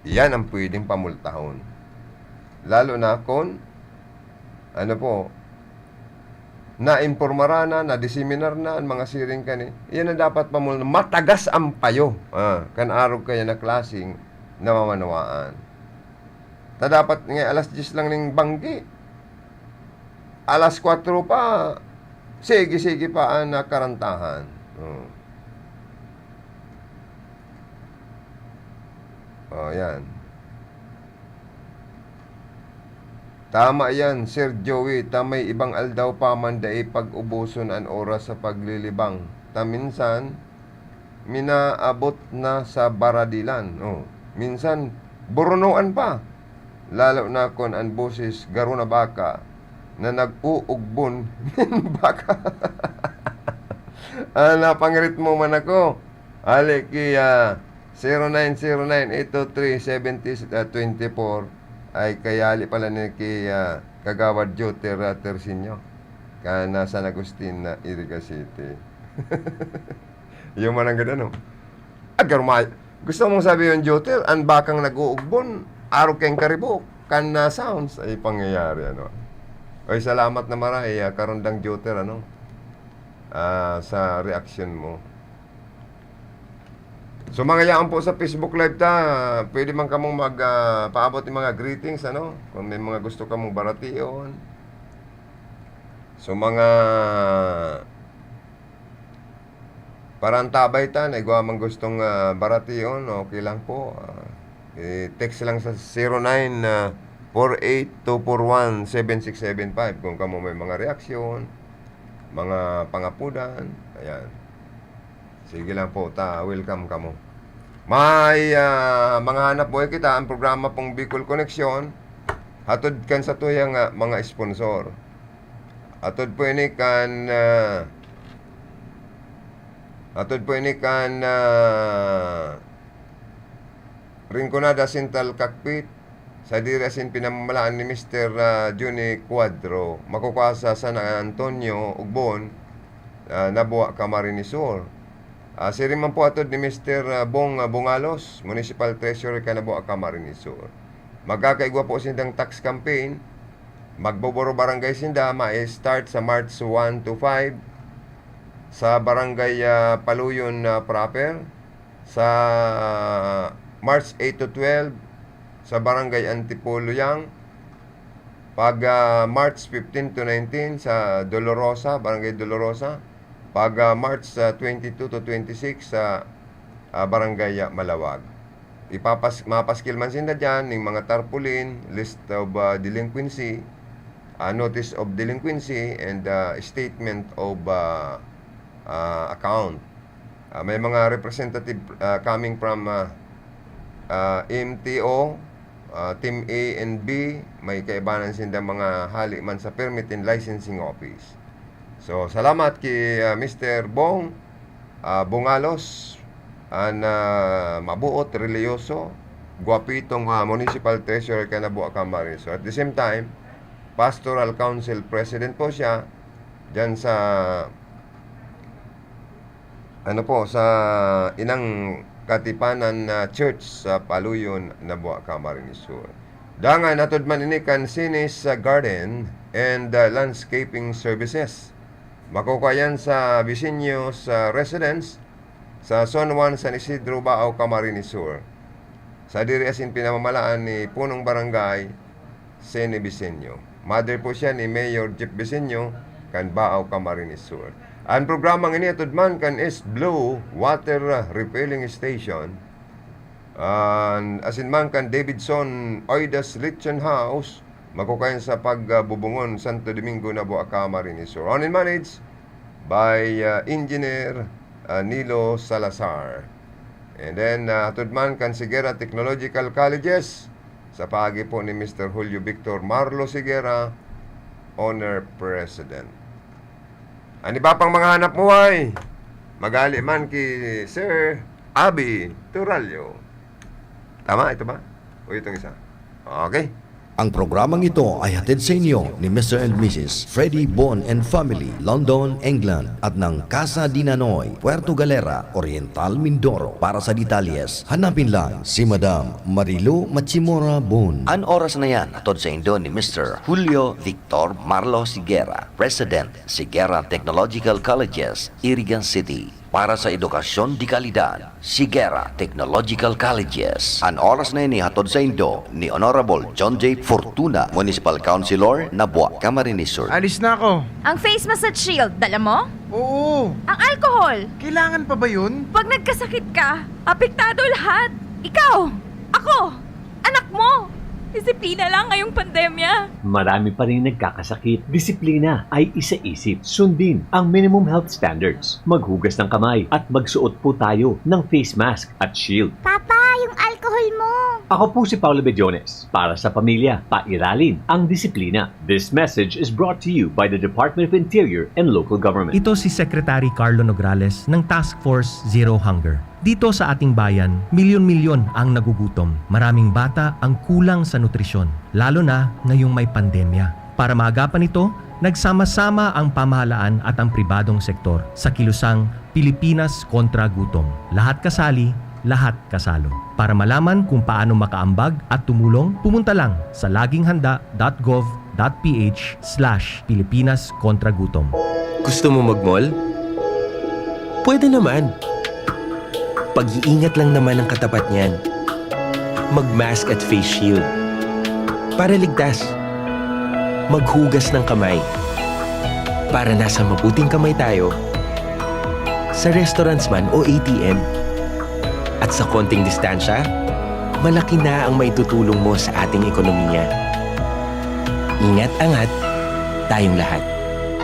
Yan ang pwedeng pamultahon. Lalo na kung, ano po, naimpormara na, nadiseminar na ang mga siring kani. Yan ang dapat pamul-, matagas ang payo, ah, kan arog kaya na klaseng namamanwaan. Ta dapat nga alas dyes lang ning banggi. Alas kwatro pa, Sige, sige pa an, ah, karantahan. Oh. Oh, yan. Tama yan, Sir Joey. Ta may ibang aldaw pa man dai pag-uboson an oras sa paglilibang. Ta minsan, minaabot na sa baradilan. Oh, minsan, burunoan pa. Lalo na kun an boses garo na baka na nag-uugbon nin baka. Ah, napangirit mo man ako. Hali ki, ah, zero nine zero nine eight two three seventy, ah, twenty-four ay kayali pala ni ki, ah, Kagawad Joter, ah, Tersinyo, kan, ah, San Agustin, ah, Iriga City. Iyo man ang gada, no? Agarmay, gusto mong sabihin, Joter, an bakang nag-uugbon, arog kayong karibo, kan, ah, sounds, ay pangyayari, ano? Oy, salamat na maray, ah, karundang Joter, ano? Ah, sa reaksyon mo. So, mga yaon po sa Facebook Live ta, pwede man kamong mag, ah, paabot ng mga greetings, ano? Kung may mga gusto kamong baratiyon. So, mga parantabay ta, na igwa man gustong, ah, baratiyon, okay lang po. Ah, i-text lang sa zero nine, ah, four eight two four one seven six seven five kung kamo may mga reaksyon, mga pangapudan. Ayan. Sige lang po, ta, welcome kamo. May, ah, mga hanap buhay kita, ang programa pong Bicol Connection, hatod kan satuyang, ah, mga sponsor. Hatod po ini kan, ah, hatod po ini kan, ah, Rinconada Central Cockpit, sadiri asin pinamamalaan ni Mister, ah, Johnny Cuadro, makukua sa San Antonio, Ugbon, ah, Nabua, Camarines Sur. Ah, siring man po hatod ni Mister, ah, Bong, ah, Bungalos, Municipal Treasurer kan Nabua, Camarines Sur. Magkakaigwa po sindang tax campaign. Magboboro barangay sinda, ma-start sa March one to five sa Barangay, ah, Paluyon, ah, proper. Sa March eight to twelve, sa Barangay Antipolo Yang. Pag, ah, March fifteen to nineteen, sa Dolorosa, Barangay Dolorosa. Pag, ah, March, ah, twenty-two to twenty-six, sa, ah, Barangay, ah, Malawag. Ipapas-, mapaskil man sinda diyan ning mga tarpaulin, list of, ah, delinquency, ah, notice of delinquency, and, ah, statement of, ah, ah, account. Ah, may mga representative, ah, coming from, ah, ah, M T O, ah, Team A and B, may kaibanan sinda mga hali man sa Permit and Licensing Office. So, salamat ki, ah, Mister Bong, ah, Bungalos, an, ah, mabuot, reliyoso, gwapitong, ah, Municipal Treasurer kan Nabua, Camarines Sur. So, at the same time, Pastoral Council President po siya diyan sa, ano po, sa Inang Katipanan na Church sa Paluyon, Nabua, Camarines Sur. Dangan, hatod man ini kan Sinis, ah, Garden and, ah, Landscaping Services. Makukua yan sa Visinio sa Residence, sa Zone one, San Isidro, Baao, Camarines Sur. Sadiri asin pinamamalaan ni Punong Barangay Seni Bisenyo. Mother po siya ni Mayor Jeff Bisenyo, kan Baao, Camarines Sur. Ang programang ini hatod man kan East Blue Water Refilling Station, an, asin man kan Davidson Oidas Lechon House, makukayan sa Pagbubungon, Santo Domingo, Nabua, Camarines Sur. Owned and managed by, uh, Engineer, uh, Nilo Salazar. And then, uh, hatod man kan Sigera Technological Colleges, sa paagi po ni Mister Julio Victor Marlo Sigera, Owner President. An iba pang mga hanap buhay, magali man ki Sir Abi Turalio. Tama, ito ba? O itong isa? Okay. Ang programang ito ay hatid sa inyo ni Mister and Missus Freddy Bon and Family, London, England, at ng Casa di Nanoy, Puerto Galera, Oriental Mindoro. Para sa detalyes, hanapin lang si Madam Marilu Machimura Bon. An oras na yan, hatod saindo ni Mister Julio Victor Marlo Sigera, President, Sigera Technological Colleges, Irigan City. Para sa edukasyon de kalidad, Sigera Technological Colleges. An oras na ini hatod saindo ni Honorable John J Fortuna, Municipal Councilor, Nabua, Camarines Sur. Alis na ako. Ang face massage shield, dala mo? Oo. Ang alcohol? Kailangan pa ba yun? Pag nagkasakit ka, apektado lahat. Ikaw, ako, anak mo. Disiplina lang ngayong pandemya. Marami pa rin nagkakasakit. Disiplina ay isaisip. Sundin ang minimum health standards. Maghugas ng kamay at magsuot po tayo ng face mask at shield. Papa, yung alcohol mo! Ako po si Paolo Bediones. Para sa pamilya, pairalin ang disiplina. This message is brought to you by the Department of Interior and Local Government. Ito si Secretary Carlo Nograles ng Task Force Zero Hunger. Dito sa ating bayan, milyon-milyon ang nagugutom. Maraming bata ang kulang sa nutrisyon, lalo na ngayong may pandemya. Para maagapan ito, nagsama-sama ang pamahalaan at ang pribadong sektor sa kilusang Pilipinas kontra Gutom. Lahat kasali, lahat kasalo. Para malaman kung paano makaambag at tumulong, pumunta lang sa laginghanda.gov.ph/pilipinas kontra gutom. Gusto mo mag-mall? Pwede naman. Pag-iingat lang naman ang katapat niyan. Mag-mask at face shield. Para ligtas. Maghugas ng kamay. Para nasa mabuting kamay tayo. Sa restaurants man o A T M. At sa konting distansya, malaki na ang maitutulong mo sa ating ekonomiya. Ingat angat, tayong lahat.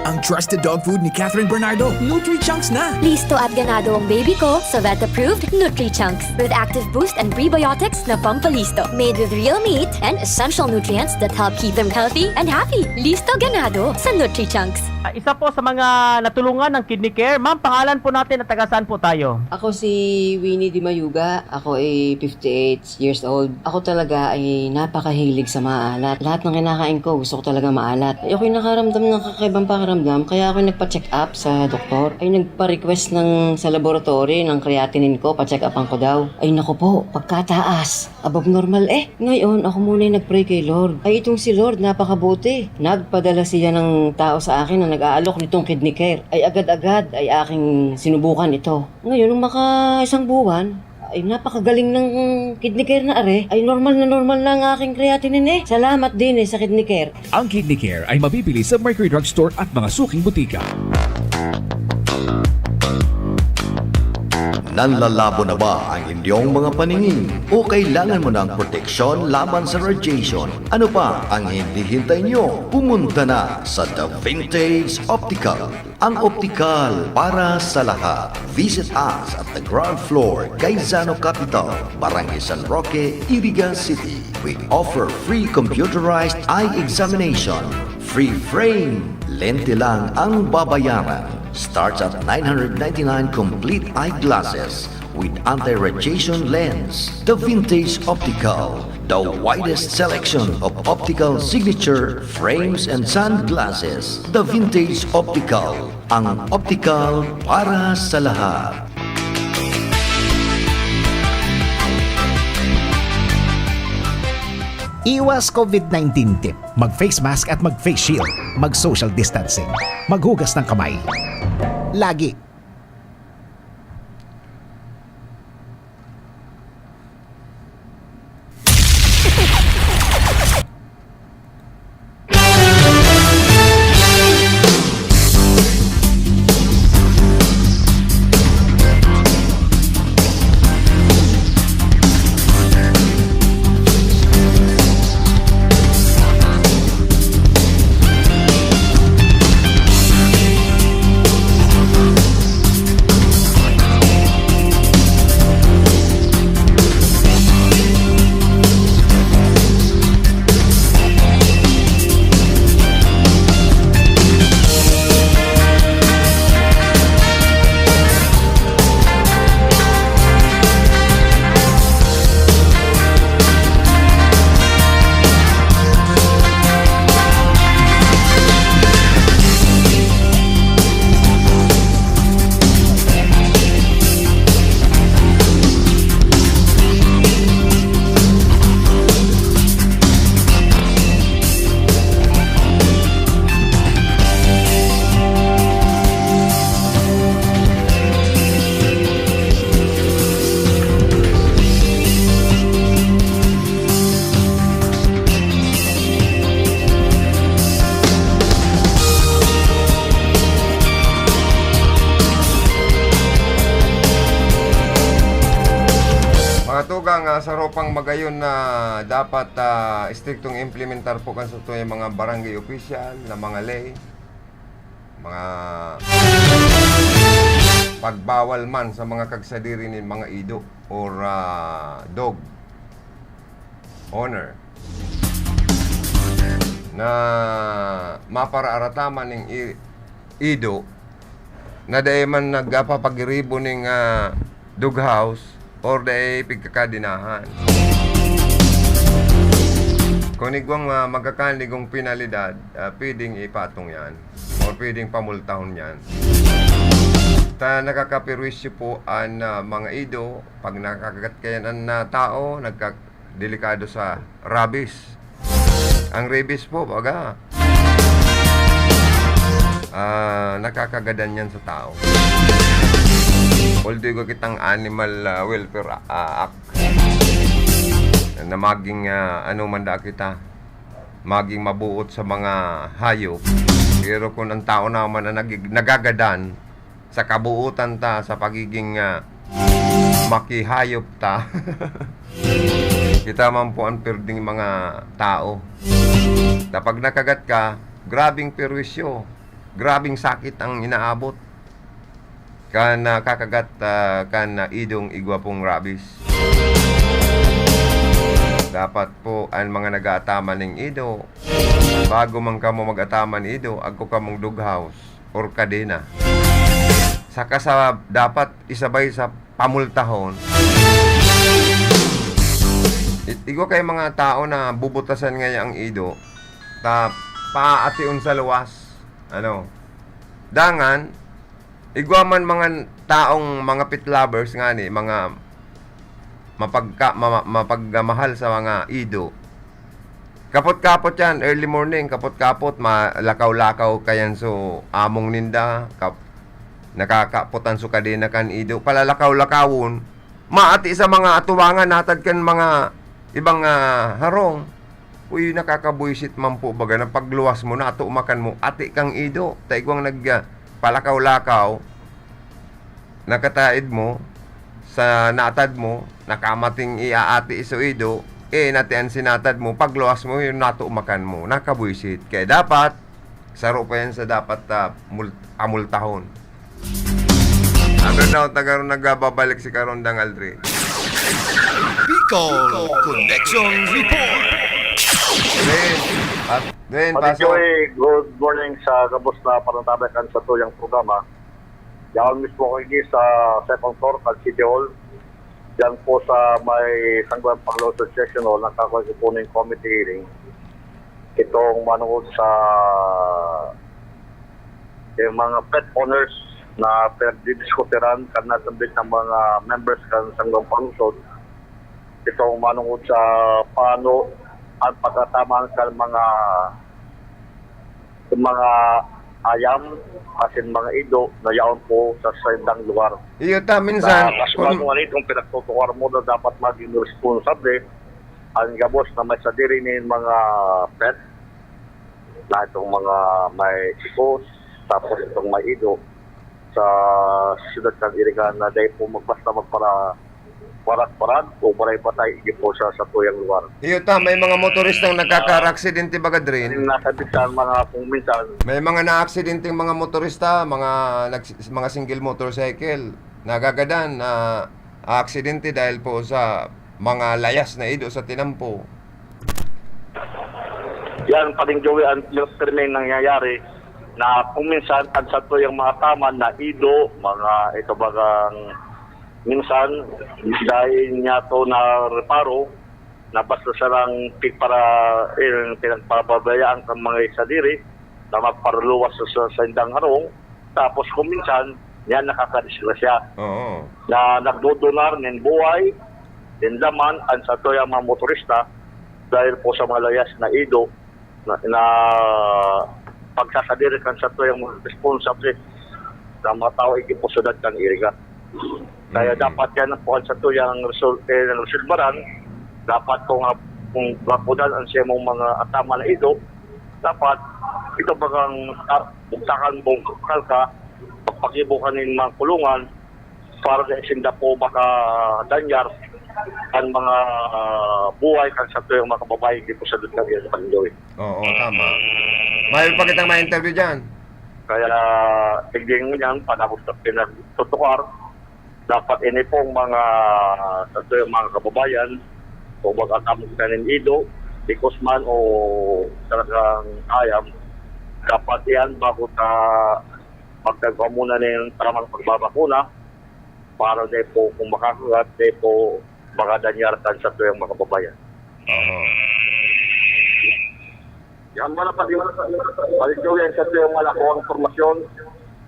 Ang trusted dog food ni Catherine Bernardo, Nutri-Chunks na! Listo at ganado ang baby ko sa vet-approved Nutri-Chunks with active boost and prebiotics na pampalisto. Made with real meat and essential nutrients that help keep them healthy and happy. Listo ganado sa Nutri-Chunks. Ah, isa po sa mga natulungan ng Kidney Care. Ma'am, pangalan po natin at taga saan po tayo? Ako si Winnie Di Mayuga. Ako ay fifty-eight years old. Ako talaga ay napakahilig sa maalat. Lahat ng kinakain ko, gusto ko talaga maalat. Ay, ako'y nakaramdam ng kakaibang pakiramdam, kaya ako'y nagpa-check up sa doktor. Ay, nagpa-request ng, sa laboratory ng creatinine ko, pa-check upan ko daw. Ay, naku po, pagkataas. Above normal eh. Ngayon, ako muna'y nag-pray kay Lord. Ay, itong si Lord, napakabuti. Nagpadala siya ng tao sa akin na nag-aalok nitong Kidney Care. Ay, agad-agad ay aking sinubukan ito. Ngayon, nung maka isang buwan, ay, napakagaling ng Kidney Care na are. Ay, normal na normal na ang aking creatinine eh. Salamat din eh sa Kidney Care. Ang Kidney Care ay mabibili sa Mercury Drug Store at mga suking butika. Nanlalabo na ba ang inyong mga paningin? O kailangan mo ng proteksyon laban sa radiation? Ano pa ang hinihintay nyo? Pumunta na sa The Vintage Optical. Ang optikal para sa lahat. Visit us at the ground floor, Gaisano Capital, Barangay San Roque, Iriga City. We offer free computerized eye examination, free frame. Lente lang ang babayaran. Starts at nine hundred ninety-nine complete eyeglasses with anti-radiation lens. The Vintage Optical, the widest selection of optical signature frames and sunglasses. The Vintage Optical, ang optical para sa lahat. Iwas COVID nineteen tip. Mag-face mask at mag-face shield. Mag-social distancing. Maghugas ng kamay. Lagi. Sa ropang magayon na dapat, ah, istriktong implementar po kan satuyang mga barangay official na mga ley, mga pagbawal man sa mga kagsadiri nin mga ido or, ah, dog owner na maparaarataman ning i-, ido na dai man nagpapagiribo ning, ah, dog house or dai pigkakadinahan. Kun igwang, ah, magkakanigong penalidad, ah, pwedeng ipatong yan or pwedeng pamultahon yan. Ta nakakaperwisyo po an, ah, mga ido pag nakagat kayan an, ah, tao, nagka-, delikado sa rabies. Ang rabies po, baga, ah, nakakagadan yan sa tao. Although igwa kitang Animal, ah, Welfare, ah, Act na maging, ah, ano man da kita, maging mabuot sa mga hayop. Pero kung ang tao naman na nagig-, nagagadan, sa kabuutan ta, sa pagiging, ah, makihayop ta. Kita man po ang pirding mga tao. Kapag nakagat ka, grabing perwisyo, grabing sakit ang inaabot kan, ah, kakagat, ah, kan, ah, idong igwa pong rabies. Dapat po ang mga nag-aataman ning ido, bago man kamo mag-ataman ido, agko kamong dog house or kadena. Saka sa dapat isabay sa pamultahon. It-, igwa kay mga tao na bubutasan ngaya ang ido, ta paation sa luwas. Ano? Dangan, igwa man mga taong mga pet lovers ngani, mga mapagka-, ma-, mapagmahal sa mga ido. Kapot-kapot yan, early morning, kapot-kapot, malakaw-lakaw kayan so among ninda, kap-, nakakapotan so kadena kan ido, palalakaw-lakawon, maati sa mga atubangan, natad kan mga ibang, ah, harong. Uy, nakakabuisit man po baga na pagluwas mo, natumakan mo, ati kang ido, ta igwang nag, ah, palakaw-lakaw, nakataid mo, sa natad mo, nakamating iaati so ido, eh, natian sinatad mo, pagluwas mo, yun natumakan mo, nakabuisit. Kaya dapat, saro pa yan sa dapat, ah, mul-, amultahon. Ang ganda, taga ron nagbabalik si Karondang Aldrin. Bicol Connection Report. Then, at, then, Pati Pastor. Joey, good morning sa gabos na pananabay kan sa tuyang programa. Yaon mismo ko ini sa second floor kan City Hall. Diyan po sa may Sangguniang Pangulo Association Hall, nagkaroon po ng committee hearing. Itong manungod sa, yung mga pet owners na pinagdidiskuteran kan nasambit ng mga members kan Sangguniang Pangulo. Itong manungod sa paano ang pagkatamaan kan mga yung mga ayam, asin mga ido na yaon po sa saindang lugar. Iyo ta, minsan, Sa mas kun- bago nga nitong pinagtutukan mo na dapat maging responsable ang gabos na may sadiri nin mga pet, na itong mga may chikos, tapos itong may ido sa siyudad kan Iriga na dahil po magbasta magpara-, parat-parat o paray patay, hindi po sa satuyang lugar. Iyo ta, may mga motoristang nagkakaraksidente baga drin. Yung nasa bitsan, mga kung minsan. May mga naaksidenteng mga motorista, mga nags-, mga single motorcycle, nagagadan na aaksidente dahil po sa mga layas na ido sa tinampo. Yan pa rin, Joey, ang yung krimen nangyayari na kung minsan, ang satuyang mga taman na ido, mga ito bagang minsan, dahil niya to na reparo, na basta siya lang pigpara-, eh, pinagpababayaan kan mga sadiri na magparuluwas sa, sa saindang harong, tapos kung minsan, yan nakakadisgrasya. Oo. Na nagdodonar nin buhay, nin laman, ang satuyang mga motorista, dahil po sa mga layas na ido, na, na pagsasadiri kan satuyang mga responsable na mga tao, ikipusudan kan Iriga. Kaya Mm. dapat yan po ang satuyang resol-, eh, resolbaran. Dapat kung, ah, kung gapunan ang siya mong mga atama na ido, dapat ito bagang, ah, bugtakan mong kalka, pagpakibo ka nin mga kulungan, para sa sinda po makadanyar, ang mga, ah, buhay kan satuyang mga kababayan, di po sa dutang yan, Pandoy. Oo, tama. Mayroon pa kitang ma-interview dyan. Kaya, tigding mo yan, panahon sa pinagtutukar, dapat ini pong mga, satuyang mga kababayan, o baga kamo kanin ido, because man o talagang ayam, dapat yan bago sa pagkagawa muna ng tamang pagbabakuna, para di po kung makakagat, di po makadanyar kan satuyang mga kababayan. Oo. Yan, wala pa din. Balik daw yan sa tuyang wala ko ang impormasyon.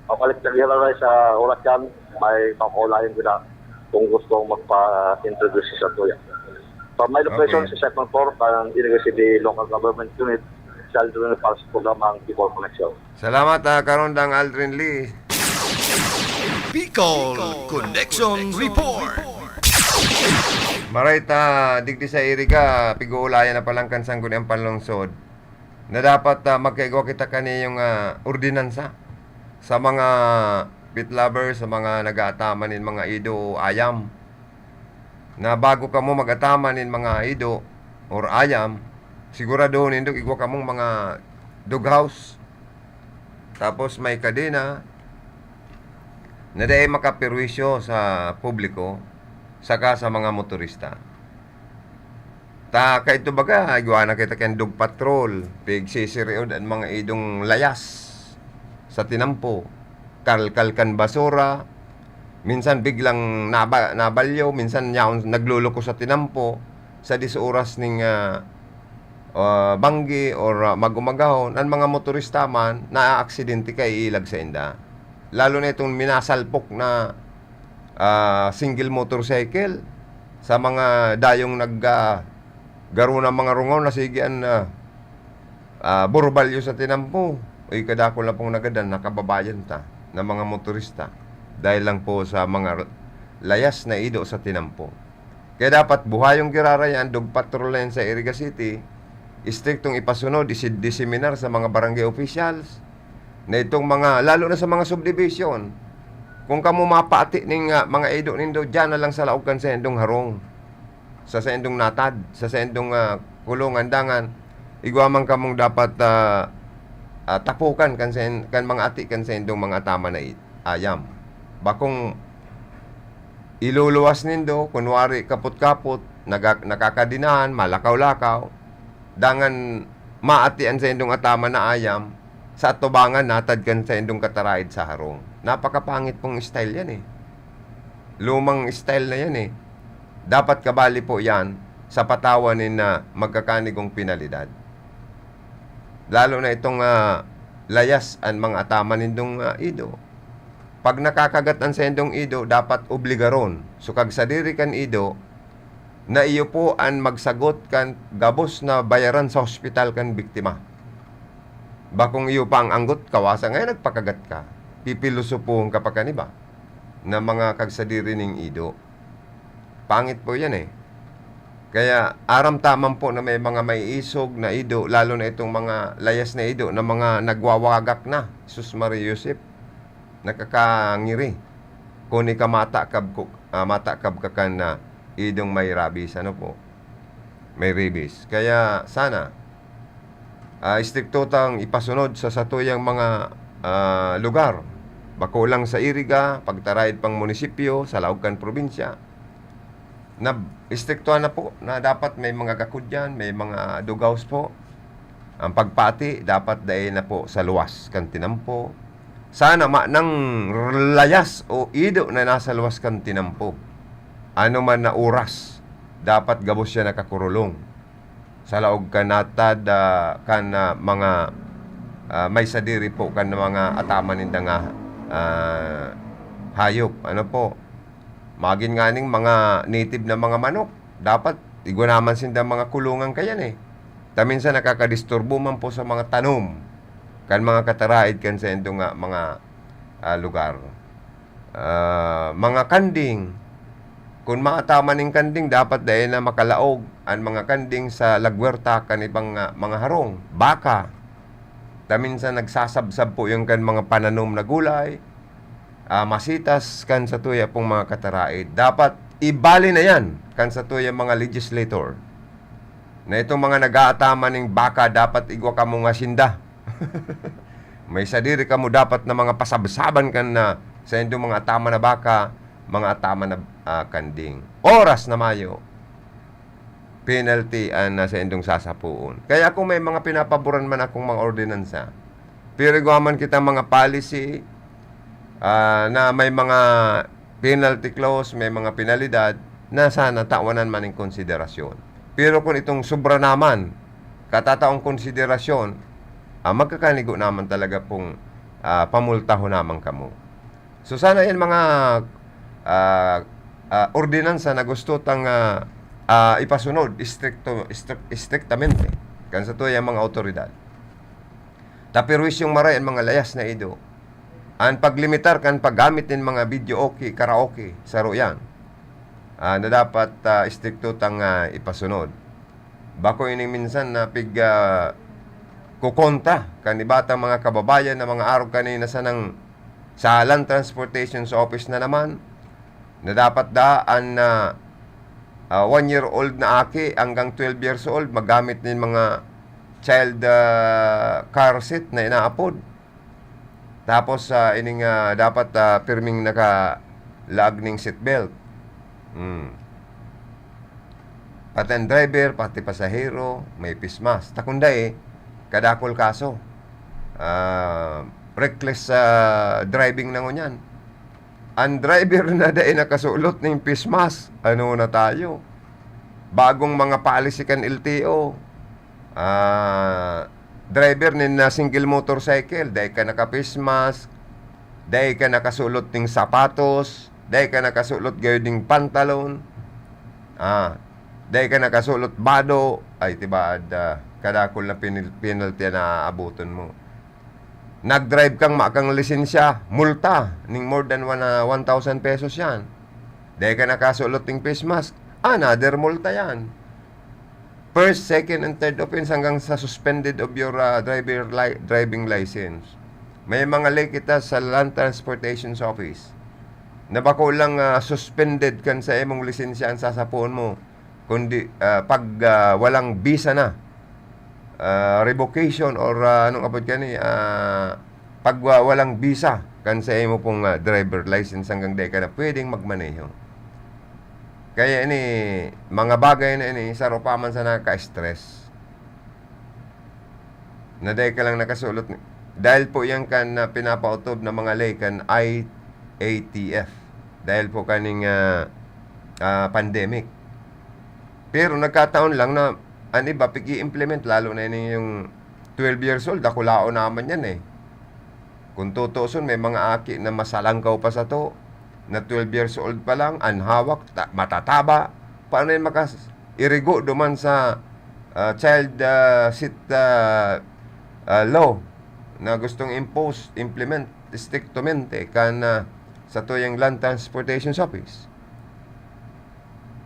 Pabalik na gira sa oras yan. May pakaulayan ko na kung gusto kong magpa-introduce sa tuya. From my location Okay. sa second floor, ang Iligan City Local Government Unit, sa Aldrin Pulse Program ang People Connection. Salamat, ah, Karondang Aldrin Lee. Bicol Connection Report. Maray ta, digdi sa Iriga, pig-uulayan na palang kan Sangguniang Panlungsod na dapat, ah, magkaigwa kita kaniyong, ah, ordinansa sa mga pet lovers, sa mga nag-aataman nin mga ido o ayam, na bago kamo mag-ataman nin mga ido or ayam, siguradohon nindong igwa kamong mga dog house. Tapos may kadena na dai makaperwisyo sa publiko saka sa mga motorista. Ta kaidto baga, igwa na kita kan dog patrol, pigsisiriod an mga idong layas sa tinampo, kalkal kan basura, minsan biglang naba-, nabalyo, minsan yaon nagluluko sa tinampo, sa dis oras ning, ah, ah, banggi or, ah, mag-umagahon, an mga motorista man naaaksidente kaiilag sainda. Lalo na itong minasalpok na, ah, single motorcycle sa mga dayong nag, ah, garo na mga rungaw na sige an, ah, ah, burbalyo sa tinampo. Uy, kadakul na pong nagadan, nakababayan ta na mga motorista dahil lang po sa mga r-, layas na ido sa tinampo. Kaya dapat buhayong giraray an dog patrol na yan sa Iriga City, istriktong ipasunod, isi-, diseminar sa mga barangay officials, na itong mga, lalo na sa mga subdivision, kung kamo mapaati ning, ah, mga ido nindo, diyan na lang sa laog kan saindong harong, sa saindong natad, sa saindong, ah, kulungan, dangan igwa man kamong dapat, ah, ah, tapokan kan sain-, kan mga ati kan saindong mga tama na i-, ayam. Bakong iluluwas nindo, kunwari kapot-kapot, naga-, nakakadinahan, malakaw-lakaw, dangan maati an saindong ataman na ayam, sa atubangan natad kan saindong kataraid sa harong. Napakapangit pong style yan eh. Lumang style na yan eh. Dapat kabali po yan sa patawan nin, ah, magkakanigong penalidad. Lalo na itong, ah, layas an mga ataman nindong, ah, ido. Pag nakakagat an saindong ido, dapat obligaron. So, kag sadiri kan ido, na iyo po an magsagot kan gabos na bayaran sa hospital kan biktima. Bakong iyo pa ang anggot, kawasa ngayon nagpakagat ka. Pipilosopohon ka pa kan iba na mga kagsadiri ning ido. Pangit po yan eh. Kaya aram taman po na may mga maiisog na ido, lalo na itong mga layas na ido na mga nagwawagak na. Sus Maria Josep, nakakangiri. Kung ika matakab ko, ah, matakab ka kan na idong may rabies, ano po? May rabies. Kaya sana, ah, istrikto tang ipasunod sa satuyang mga, ah, lugar. Bako lang sa Iriga, pagtaraid pang munisipyo, sa laog kan probinsya. Na istriktuhan na po na dapat may mga gakod yan, may mga dog house po. Ang pagpati, dapat dai na po sa luwas kan tinampo. Sana manang layas o ido na nasa luwas kan tinampo. Ano man na oras, dapat gabos siya nakakurulong. Sa laog kan natad, ah, kan, ah, mga, ah, may sadiri po kan mga ataman ninda nga, ah, hayop. Ano po? Magin nganing mga native na mga manok, dapat igwa naman sinda mga kulungan kayan eh. Ta minsan nakakadisturbo man po sa mga tanom kan mga kataraid kan saindong, ah, mga, ah, lugar. Ah, mga kanding, kun maataman ning kanding, dapat dai na makalaog an mga kanding sa lagwerta kan ibang, ah, mga harong, baka. Ta minsan nagsasabsab po yan kan mga pananom na gulay, ah, masitas kan satuya pong mga kataraid. Dapat ibali na yan kan satuyang mga legislator, na itong mga nag-aataman ning baka dapat igwa kamong hasyenda. May sadiri kamo dapat na mga pasabsaban kan, ah, saindong mga ataman na baka, mga ataman na, ah, kanding. Oras na mayo, penalty an, ah, saindong sasapuon. Kaya kung may mga pinapaboran man akong mga ordinansa, pero igwa man kita mga policy, ah, na may mga penalty clause, may mga penalidad na sana tawanan man ning konsiderasyon. Pero kung itong sobra naman, katataong konsiderasyon, ah, magkakanigo naman talaga pong, ah, pamultahon naman kamo. So, sana yan mga, ah, ah, ordinansa na gusto tang, ah, ah, ipasunod, istrikto, istrik-, istriktamente, kan satuyang mga awtoridad. Ta perwisyong maray an mga layas na ido. An paglimitar kan paggamit nin mga videoke, karaoke, saro yan. Ah, na dapat, ah, istrikto tang, ah, ipasunod. Bako ining minsan na pig, ah, kukontra kan iba tang mga kababayan na mga arog kanina sanang sa Land Transportation sa office na naman, na dapat daa an, ah, ah, one year old na aki hanggang twelve years old magamit nin mga child, ah, car seat na inaapod. Tapos, ah, ining, ah, dapat, ah, pirming nakalaag ning seatbelt. Hmm. Pati ang driver, pati pasahero, may face mask. Ta kun dai, kadakul kaso. Ah, reckless, ah, driving na ngunyan. Ang driver na dai nakasulot ning face mask, ano na tayo? Bagong mga policy kan L T O. Ah, driver nin, ah, single motorcycle, dai ka naka-face mask, dai ka nakasulot ning sapatos, dai ka nakasulot gayod ning pantalon, ah, dai ka nakasulot bado, ay, tibaad, ah, kadakul na penal-, penalty na aaboton mo. Nag-drive kang makang lisensya, multa ning more than one, ah, one thousand pesos yan. Dai ka nakasulot ning face mask, another multa yan. First, second, and third offense hanggang sa suspended of your, ah, driver li-, driving license. May mga lay kita sa Land Transportation Office na bako lang, ah, suspended kan sa imong lisensya ang sasapuon mo, kundi, ah, pag, ah, walang bisa na, ah, revocation or, ah, anong apod kani, ah, pag wa-, walang bisa kan sa imo pong, ah, driver license hanggang dai ka na pwedeng magmaneho. Kaya ini, mga bagay na ini, saro pa man sa nakaka-stress. Na dai ka lang nakasulot ni-, dahil po yan kan, ah, pinapautob na mga ley kan I A T F. Dahil po kaning, ah, ah, pandemic. Pero nagkataon lang na an iba pig-i-implement, lalo na ini yung twelve years old, dakulaon naman yan eh. Kung tutuuson, may mga aki na masalangkaw pa sato, na twelve years old pa lang, an hawak, ta-, matataba. Paano yan makas-, irigo duman sa, ah, child, ah, seat, ah, ah, law na gustong impose, implement, estriktamente kan, ah, satuyang Land Transportation Office?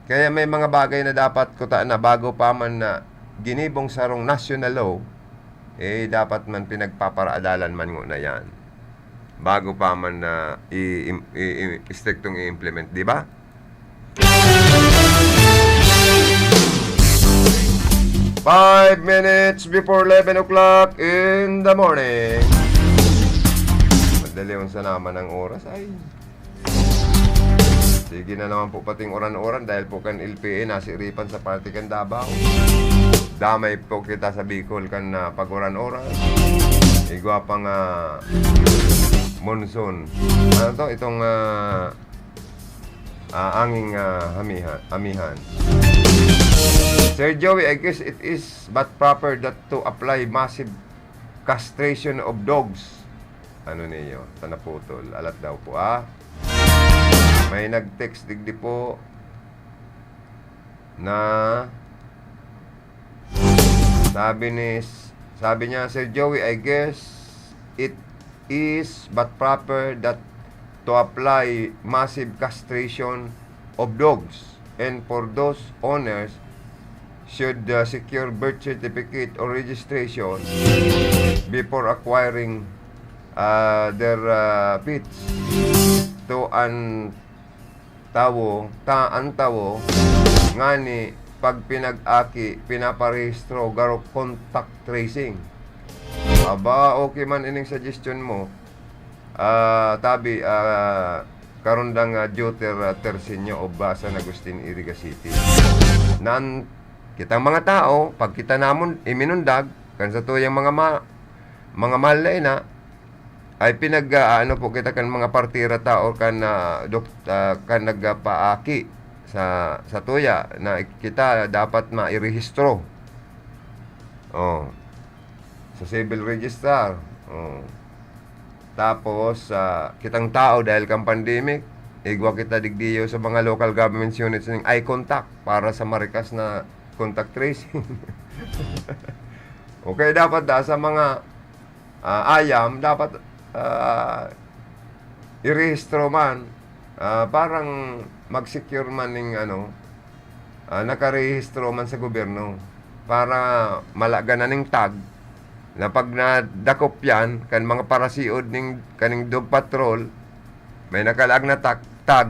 Kaya may mga bagay na dapat kuta na bago pa man na ginibong sarong national law, eh, dapat man pinagpaparadalan man ngona yan. Bago pa man na i-, i-, i-, istriktong i-implement, di ba? Five minutes before eleven o'clock in the morning. Madali unsa naman ang oras, ay. Sige na naman po pating uran-uran dahil po kan L P A nasiripan sa parte kan Davao. Damay po kita sa Bicol kan, ah, pag-uran-uran. Igwa pa nga monsoon. Ano to? Itong, ah, ah, anging, ah, hamiha-, amihan. Sir Joey, I guess it is but proper that to apply massive castration of dogs. Ano niyo? Ta naputol. Alat daw po, ah. May nag-text digdi po na sabi ni, sabi niya, "Sir Joey, I guess it is but proper that to apply massive castration of dogs, and for those owners should, uh, secure birth certificate or registration before acquiring, uh, their, uh, pets to an tawo, ta, an tawo, ngani pag pinag-aki, pinaparehistro, garo contact tracing. Aba, okay man ining suggestion mo. Ah, tabi, ah, karundang, ah, Joter, ah, Tersinyo o ba San Agustin, Iriga City. Nan, kitang mga tao, pag kita namon, iminundag, kan satuyang mga ma-, mga mahal na ina, ay pinag, ah, ano po kita kan mga partira ta or kan, ah, dok-, ah, kan nagpaaki sa, sa tuya na kita dapat mairehistro. Oh. Sa civil registrar. Oh. Tapos, ah, kitang tao, dahil kan pandemic, igwa kita digdiyo sa mga local government units ning eye contact para sa marikas na contact tracing. Okay, dapat da sa mga, ah, ayam, dapat, ah, irehistro man. Ah, parang mag-secure man ning ano, ah, nakarehistro man sa gobyerno para malagan na ning tag na pag nadakop yan kan mga parasiod ning, kaning dog patrol, may nakalaag na tag, tag,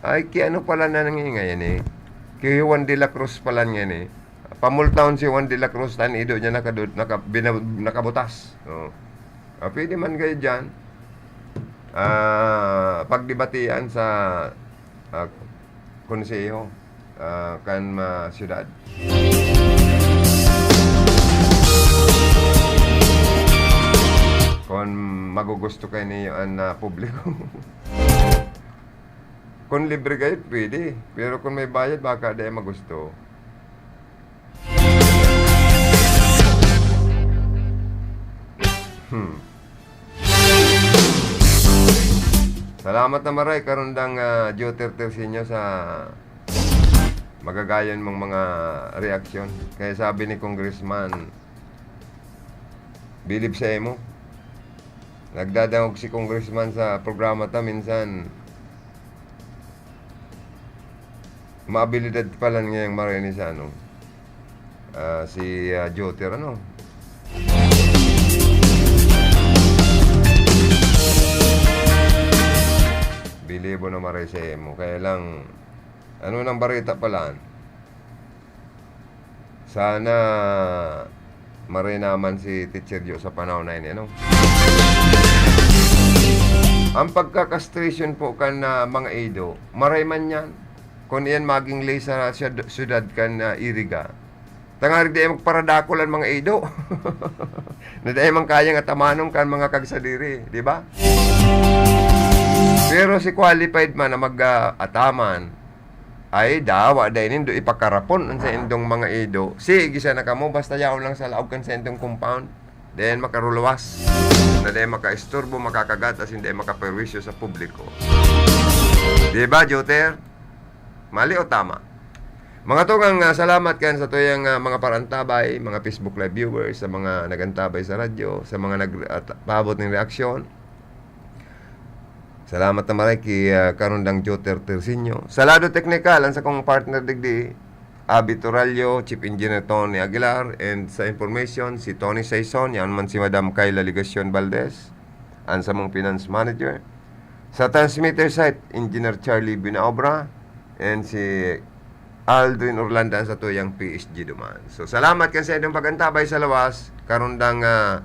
ay, ki ano pala na nangingay yan eh. Ki Juan de la Cruz pala yan eh. Pamultahon si Juan de la Cruz, tan ido niya nakadu-, naka-, bina-, nakabutas. Oh. Ah, pwede man kayo dyan. Ah, pagdebatian sa, ah, konseho, ah, kan mga syudad. Kung magugusto kayo niyo an, ah, publiko. Kung libre kayo, pwede. Pero kung may bayad, baka di magusto. Hmm. Salamat na maray, karundang, ah, Joter Tersinyo sa magagayon mong mga reaksyon. Kaya sabi ni Congressman, bilib sa imo. Nagdadangog si Congressman sa programa ta minsan. Maabilidad pala ngayang maray ni sa ano, ah, si, ah, Joter, ano? Bilibo na maray sa imo. Kaya lang, ano nang barita pala? Sana marinaman si Teacher Jo sa panahon na ini, ano? Ang pagka-castration po kan, ah, mga ido, maray man yan. Kung iyan maging ley sa syud-, syudad kan, ah, Iriga, tangarig di magparadakol ang mga ido. Na di man kayang atamanon kan mga kagsadiri, di ba? Pero si qualified man na mag, ah, ataman, ay, dawa dai nindo ipakarapon an saindong mga ido. Sige sana kamo, basta yaon lang sa laog kan saindong compound. Then makaruluwas. Na dai makaisturbo, makakagat, asin dai makaperwisyo sa publiko. Di ba, Joter? Mali o tama? Mga tugang, ah, salamat kan sa tuyang, ah, mga parantabay, mga Facebook Live viewers, sa mga nagantabay sa radyo, sa mga nag-, at paabot ning reaksyon. Salamat na maray ki, ah, karundang Joter Tersinyo. Sa lado teknikal, ang sakong partner digdi, Abi Torallo, Chief Engineer Tony Aguilar, and sa information, si Tony Saison, yan man si Madam Kayla Legacion Valdez, ang samong finance manager. Sa transmitter site, Engineer Charlie Binaobra, and si Aldrin Orlando, ang sa tuyang P S G duman. So, salamat kan sa inyong pag-antabay sa lawas, karundang, ah,